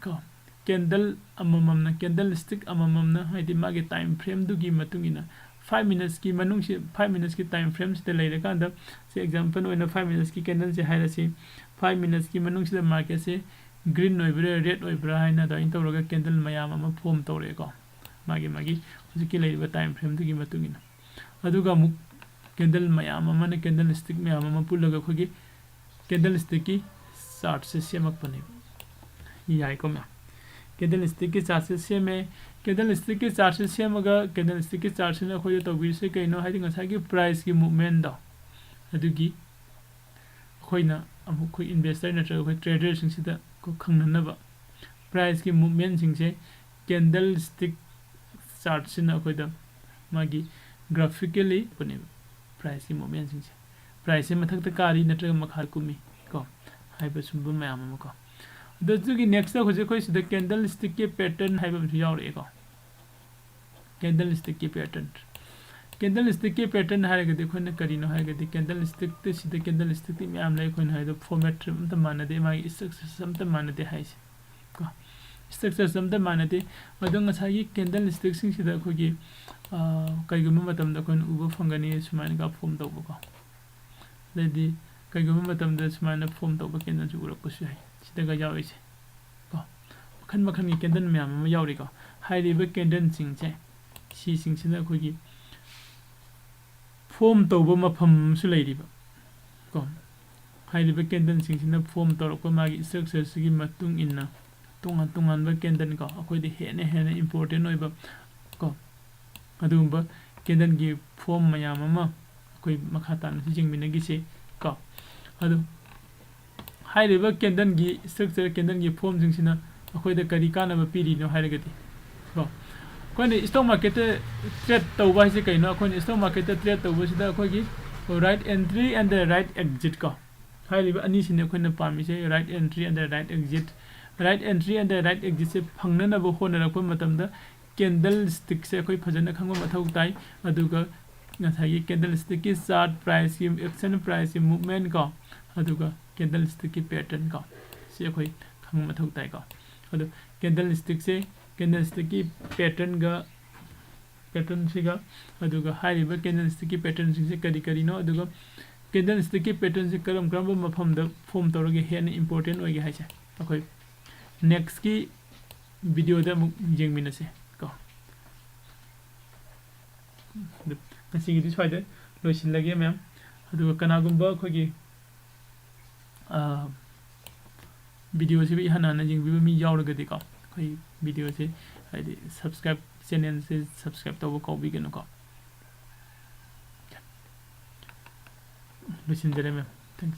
ꯀꯣ, candle ꯑꯃꯃꯝꯅ, candlestick ꯑꯃꯃꯝꯅ, ꯍꯥꯏꯗꯤ ꯃꯥꯒꯤ time frameꯗꯨꯒꯤ ꯃꯇꯨꯡ ꯏꯟꯅ five minutesꯀꯤ ꯃꯅꯨꯡꯁꯤ, five minutesꯀꯤ time frameꯁꯤꯗ ꯂꯩꯔꯀꯥꯟꯗ, ꯁꯤ example ꯑꯣꯏꯅ five minutesꯀꯤ candleꯁꯦ ꯍꯥꯏꯔꯁꯤ, five minutesꯀꯤ ꯃꯅꯨꯡꯁꯤꯗ marketꯁꯦ ꯒ꯭ꯔꯤꯟ ꯑꯣꯏꯕ꯭ꯔꯥ ꯔꯦꯗ ꯑꯣꯏꯕ꯭ꯔꯥ ꯍꯥꯏꯅ ꯑꯗꯨꯃꯥꯏꯅ ꯇꯧꯔꯒ ꯀꯦꯟꯗꯜ ꯃꯌꯥꯝ ꯑꯃ ꯐꯣꯝ ꯇꯧꯔꯛꯑꯦꯀꯣ, ꯃꯥꯒꯤ ꯃꯥꯒꯤ ꯍꯧꯖꯤꯛꯀꯤ ꯂꯩꯔꯤꯕ ꯇꯥꯏꯝ ꯐ꯭ꯔꯦꯝꯗꯨꯒꯤ ꯃꯇꯨꯡ ꯏꯟꯅ꯫ ꯑꯗꯨꯒ ꯑꯃꯨꯛ ꯀꯦꯟꯗꯜ ꯃꯌꯥꯝ ꯑꯃꯅ, ꯀꯦꯟꯗꯜ ꯁ꯭ꯇꯤꯛ ꯃꯌꯥꯝ ꯑꯃ ꯄꯨꯜꯂꯒ ꯑꯩꯈꯣꯏꯒꯤ ꯀꯦꯟꯗꯜ ꯁ꯭ꯇꯤꯛꯀꯤ ꯆꯥꯔꯠꯁꯦ ꯁꯦꯝꯃꯛꯄꯅꯦꯕ꯫ ꯌꯥꯏꯀꯣ ꯃꯌꯥꯝ? ꯀꯦꯟꯗꯜ ꯁ꯭ꯇꯤꯛꯀꯤ ꯆꯥꯔꯠꯁꯦ ꯁꯦꯝꯃꯦ꯫ ꯀꯦꯟꯗꯜ ꯁ꯭ꯇꯤꯛꯀꯤ ꯆꯥꯔꯠꯁꯦ ꯁꯦꯝꯃꯒ, ꯀꯦꯟꯗꯜ ꯁ꯭ꯇꯤꯛꯀꯤ ꯆꯥꯔꯠꯁꯤꯅ ꯑꯩꯈꯣꯏꯗ ꯇꯧꯕꯤꯔꯤꯁꯦ ꯀꯩꯅꯣ ꯍꯥꯏꯗꯤ, ꯉꯁꯥꯏꯒꯤ ꯄ꯭ꯔꯥꯏꯁꯀꯤ ꯃꯨꯞꯃꯦꯟꯗꯣ, ꯑꯗꯨꯒꯤ ꯑꯩꯈꯣꯏꯅ ꯑꯃꯨꯛ ꯑꯩꯈꯣꯏ ꯏꯟꯚꯦꯁꯇꯔ ꯅꯠꯇ꯭ꯔꯒ ꯑꯩꯈꯣꯏ ꯇ꯭ꯔꯦꯗꯔꯁꯤꯡꯁꯤꯗ ꯈꯪꯅꯅꯕ ꯄ꯭ꯔꯥꯏꯁꯀꯤ ꯃꯨꯞꯃꯦꯟꯁꯤꯡꯁꯦ ꯀꯦꯟꯗꯜ ꯁ꯭ꯇꯤꯛ ꯆꯥꯔꯠꯁꯤꯅ ꯑꯩꯈꯣꯏꯗ ꯃꯥꯒꯤ ꯒ꯭ꯔꯥꯐꯤꯀꯦꯜꯂꯤ ꯄꯨꯅꯦꯕ ꯄ꯭ꯔꯥꯏꯁꯀꯤ ꯃꯨꯞꯃꯦꯟꯁꯤꯡꯁꯦ꯫ ꯄ꯭ꯔꯥꯏꯁꯁꯦ ꯃꯊꯛꯇ ꯀꯥꯔꯤ ꯅꯠꯇ꯭ꯔꯒ ꯃꯈꯥ ꯀꯨꯝꯃꯤ ꯀꯣ, ꯍꯥꯏꯕ ꯁꯨꯝꯕ ꯃꯌꯥꯝ ꯑꯃ ꯀꯣ꯫ ꯑꯗꯣ ꯑꯗꯨꯒꯤ ꯅꯦꯛꯁꯇ ꯍꯧꯖꯤꯛ ꯑꯩꯈꯣꯏ ꯁꯤꯗ ꯀꯦꯟꯗꯜ ꯁ꯭ꯇꯤꯛꯀꯤ ꯄꯦꯇꯔꯟ ꯍꯥꯏꯕ ꯑꯃꯁꯨ ꯌꯥꯎꯔꯛꯑꯦꯀꯣ꯫ ꯀꯦꯟꯗꯜ ꯁ꯭ꯇꯤꯛꯀꯤ ꯄꯦꯇꯔꯟ꯫ ꯀꯦꯟꯗꯜ ꯁ꯭ꯇꯤꯛꯀꯤ ꯄꯦꯇꯔꯟ ꯍꯥꯏꯔꯒꯗꯤ ꯑꯩꯈꯣꯏꯅ ꯀꯔꯤꯅꯣ ꯍꯥꯏꯔꯒꯗꯤ, ꯀꯦꯟꯗꯜ ꯁ꯭ꯇꯤꯛꯇ ꯁꯤꯗ ꯀꯦꯟꯗꯜ ꯁ꯭ꯇꯤꯛꯇꯤ ꯃꯌꯥꯝ ꯂꯩ, ꯑꯩꯈꯣꯏꯅ ꯍꯥꯏꯗꯣ ꯐꯣꯔꯃꯦꯠ ꯑꯝꯇ ꯃꯥꯟꯅꯗꯦ, ꯃꯥꯒꯤ ꯁ꯭ꯇ꯭ꯔꯛꯆꯔꯁ ꯑꯝꯇ ꯃꯥꯟꯅꯗꯦ ꯍꯥꯏꯁꯦ ꯀꯣ꯫ ꯁ꯭ꯇ꯭ꯔꯛꯆꯔꯁ ꯑꯝꯇ ꯃꯥꯟꯅꯗꯦ꯫ ꯑꯗꯣ ꯉꯁꯥꯏꯒꯤ ꯀꯦꯟꯗꯜ ꯁ꯭ꯇꯤꯛꯁꯤꯡꯁꯤꯗ ꯑꯩꯈꯣꯏꯒꯤ, ꯑ, ꯀꯩꯒꯨꯝꯕ ꯃꯇꯝꯗ ꯑꯩꯈꯣꯏꯅ ꯎꯕ ꯐꯪꯒꯅꯤ ꯁꯨꯃꯥꯏꯅꯒ ꯐꯣꯝ ꯇꯧꯕꯀꯣ꯫ ꯑꯗꯩꯗꯤ ꯀꯩꯒꯨꯝꯕ ꯃꯇꯝꯗ ꯁꯨꯃꯥꯏꯅ ꯐꯣꯝ ꯇꯧꯕ ꯀꯦꯟꯗꯜꯁꯨ ꯎꯔꯛꯄꯁꯨ ꯌꯥꯏ꯫ ꯁꯤꯗꯒ ꯌꯥꯎꯔꯤꯁꯦ ꯀꯣ, ꯃꯈꯜ ꯃꯈꯜꯒꯤ ꯀꯦꯟꯗꯜ ꯃꯌꯥꯝ ꯑꯃ ꯌꯥꯎꯔꯤꯀꯣ꯫ ꯍꯥꯏꯔꯤꯕ ꯀꯦꯟꯗꯜꯁꯤꯡꯁꯦ, ꯁꯤꯁꯤꯡꯁꯤꯅ ꯑꯩꯈꯣꯏꯒꯤ ꯐꯣꯝ ꯇꯧꯕ ꯃꯐꯝ ꯑꯃꯁꯨ ꯂꯩꯔꯤꯕ ꯀꯣ꯫ ꯍꯥꯏꯔꯤꯕ ꯀꯦꯟꯗꯜꯁꯤꯡꯁꯤꯅ ꯐꯣꯝ ꯇꯧꯔꯛꯄ ꯃꯥꯒꯤ ꯁ꯭ꯇ꯭ꯔꯛꯆꯔꯁꯤꯒꯤ ꯃꯇꯨꯡ ꯏꯟꯅ ꯇꯣꯉꯥꯟ ꯇꯣꯉꯥꯟꯕ ꯀꯦꯟꯗꯜ ꯀꯣ, ꯑꯩꯈꯣꯏꯗ ꯍꯦꯟꯅ ꯍꯦꯟꯅ ꯏꯝꯄꯣꯔꯇꯦꯟ ꯑꯣꯏꯕ ꯀꯣ, ꯑꯗꯨꯒꯨꯝꯕ ꯀꯦꯟꯗꯜꯒꯤ ꯐꯣꯝ ꯃꯌꯥꯝ ꯑꯃ ꯑꯩꯈꯣꯏ ꯃꯈꯥ ꯇꯥꯅꯁꯨ ꯌꯦꯡꯃꯤꯟꯅꯈꯤꯁꯤ ꯀꯣ꯫ ꯑꯗꯨ ꯍꯥꯏꯔꯤꯕ ꯀꯦꯟꯗꯜꯒꯤ ꯁ꯭ꯇ꯭ꯔꯛꯆꯔ, ꯀꯦꯟꯗꯜꯒꯤ ꯐꯣꯝꯁꯤꯡꯁꯤꯅ ꯑꯩꯈꯣꯏꯗ ꯀꯔꯤ ꯀꯥꯟꯅꯕ ꯄꯤꯔꯤꯅꯣ ꯍꯥꯏꯔꯒꯗꯤ ꯀꯣ, ꯑꯩꯈꯣꯏꯅ ꯁ꯭ꯇꯣꯛ ꯃꯥꯔꯀꯦꯠꯇ ꯇ꯭ꯔꯦꯗ ꯇꯧꯕ ꯍꯥꯏꯁꯦ ꯀꯩꯅꯣ? ꯑꯩꯈꯣꯏꯅ ꯁ꯭ꯇꯣꯛ ꯃꯥꯔꯀꯦꯠꯇ ꯇ꯭ꯔꯦꯗ ꯇꯧꯕꯁꯤꯗ ꯑꯩꯈꯣꯏꯒꯤ right entry and the right exit ꯀꯣ, ꯍꯥꯏꯔꯤꯕ ꯑꯅꯤꯁꯤꯅꯤ ꯑꯩꯈꯣꯏꯅ ꯄꯥꯝꯃꯤꯁꯦ, right entry and the right exit꯫ Right entry and the right exitꯁꯦ ꯐꯪꯅꯅꯕ ꯍꯣꯠꯅꯔꯛꯄ ꯃꯇꯝꯗ ꯀꯦꯟꯗꯜ ꯁ꯭ꯇꯤꯛꯁꯦ ꯑꯩꯈꯣꯏ ꯐꯖꯅ ꯈꯪꯕ ꯃꯊꯧ ꯇꯥꯏ꯫ ꯑꯗꯨꯒ ꯉꯁꯥꯏꯒꯤ ꯀꯦꯟꯗꯜ ꯁ꯭ꯇꯤꯛꯀꯤ ꯆꯥꯔꯠ, ꯄ꯭ꯔꯥꯏꯁꯀꯤ ꯑꯦꯛꯁꯟ, ꯄ꯭ꯔꯥꯏꯁꯀꯤ ꯃꯨꯞꯃꯦꯟ ꯀꯣ, ꯑꯗꯨꯒ ꯀꯦꯟꯗꯜ ꯁ꯭ꯇꯤꯛꯀꯤ ꯄꯦꯇꯔꯟ ꯀꯣ, ꯁꯤ ꯑꯩꯈꯣꯏ ꯈꯪꯕ ꯃꯊꯧ ꯇꯥꯏꯀꯣ꯫ ꯑꯗꯣ ꯀꯦꯟꯗꯜ ꯁ꯭ꯇꯤꯛꯁꯦ, ꯀꯦꯟꯗꯜ ꯁ꯭ꯇꯤꯛꯀꯤ ꯄꯦꯇꯔꯟꯒ, ꯄꯦꯇꯔꯟꯁꯤꯒ, ꯑꯗꯨꯒ ꯍꯥꯏꯔꯤꯕ ꯀꯦꯟꯗꯜ ꯁ꯭ꯇꯤꯛꯀꯤ ꯄꯦꯇꯔꯟꯁꯤꯡꯁꯦ ꯀꯔꯤ ꯀꯔꯤꯅꯣ, ꯑꯗꯨꯒ ꯀꯦꯟꯗꯜ ꯁ꯭ꯇꯤꯛꯀꯤ ꯄꯦꯇꯔꯟꯁꯦ ꯀꯔꯝ ꯀꯔꯝꯕ ꯃꯐꯝꯗ ꯐꯣꯝ ꯇꯧꯔꯒ ꯍꯦꯟꯅ ꯏꯝꯄꯣꯔꯇꯦꯟ ꯑꯣꯏꯒꯦ ꯍꯥꯏꯁꯦ, ꯑꯩꯈꯣꯏ ꯅꯦꯛꯁꯀꯤ ꯚꯤꯗꯤꯑꯣꯗ ꯑꯃꯨꯛ ꯌꯦꯡꯃꯤꯟꯅꯁꯦ ꯀꯣ꯫ ꯑꯗꯨ ꯉꯁꯤꯒꯤꯗꯤ ꯁ꯭ꯋꯥꯏꯗ ꯂꯣꯏꯁꯤꯜꯂꯒꯦ ꯃꯌꯥꯝ꯫ ꯑꯗꯨꯒ ꯀꯅꯥꯒꯨꯝꯕ ꯑꯩꯈꯣꯏꯒꯤ ꯚꯤꯗꯤꯑꯣꯁꯤꯕꯨ ꯏꯍꯥꯟ ꯍꯥꯟꯅ ꯌꯦꯡꯕꯤꯕ ꯃꯤ ꯌꯥꯎꯔꯒꯗꯤꯀꯣ, ꯑꯩꯈꯣꯏ ꯚꯤꯗꯤꯑꯣꯁꯦ ꯍꯥꯏꯗꯤ ꯁꯕꯁꯀ꯭ꯔꯥꯏꯕ, ꯆꯦꯅꯦꯜꯁꯦ ꯁꯕꯁꯀ꯭ꯔꯥꯏꯕ ꯇꯧꯕ ꯀꯥꯎꯕꯤꯒꯅꯨꯀꯣ꯫ ꯂꯣꯏꯁꯤꯟꯖꯔꯦ ꯃꯦꯝ꯫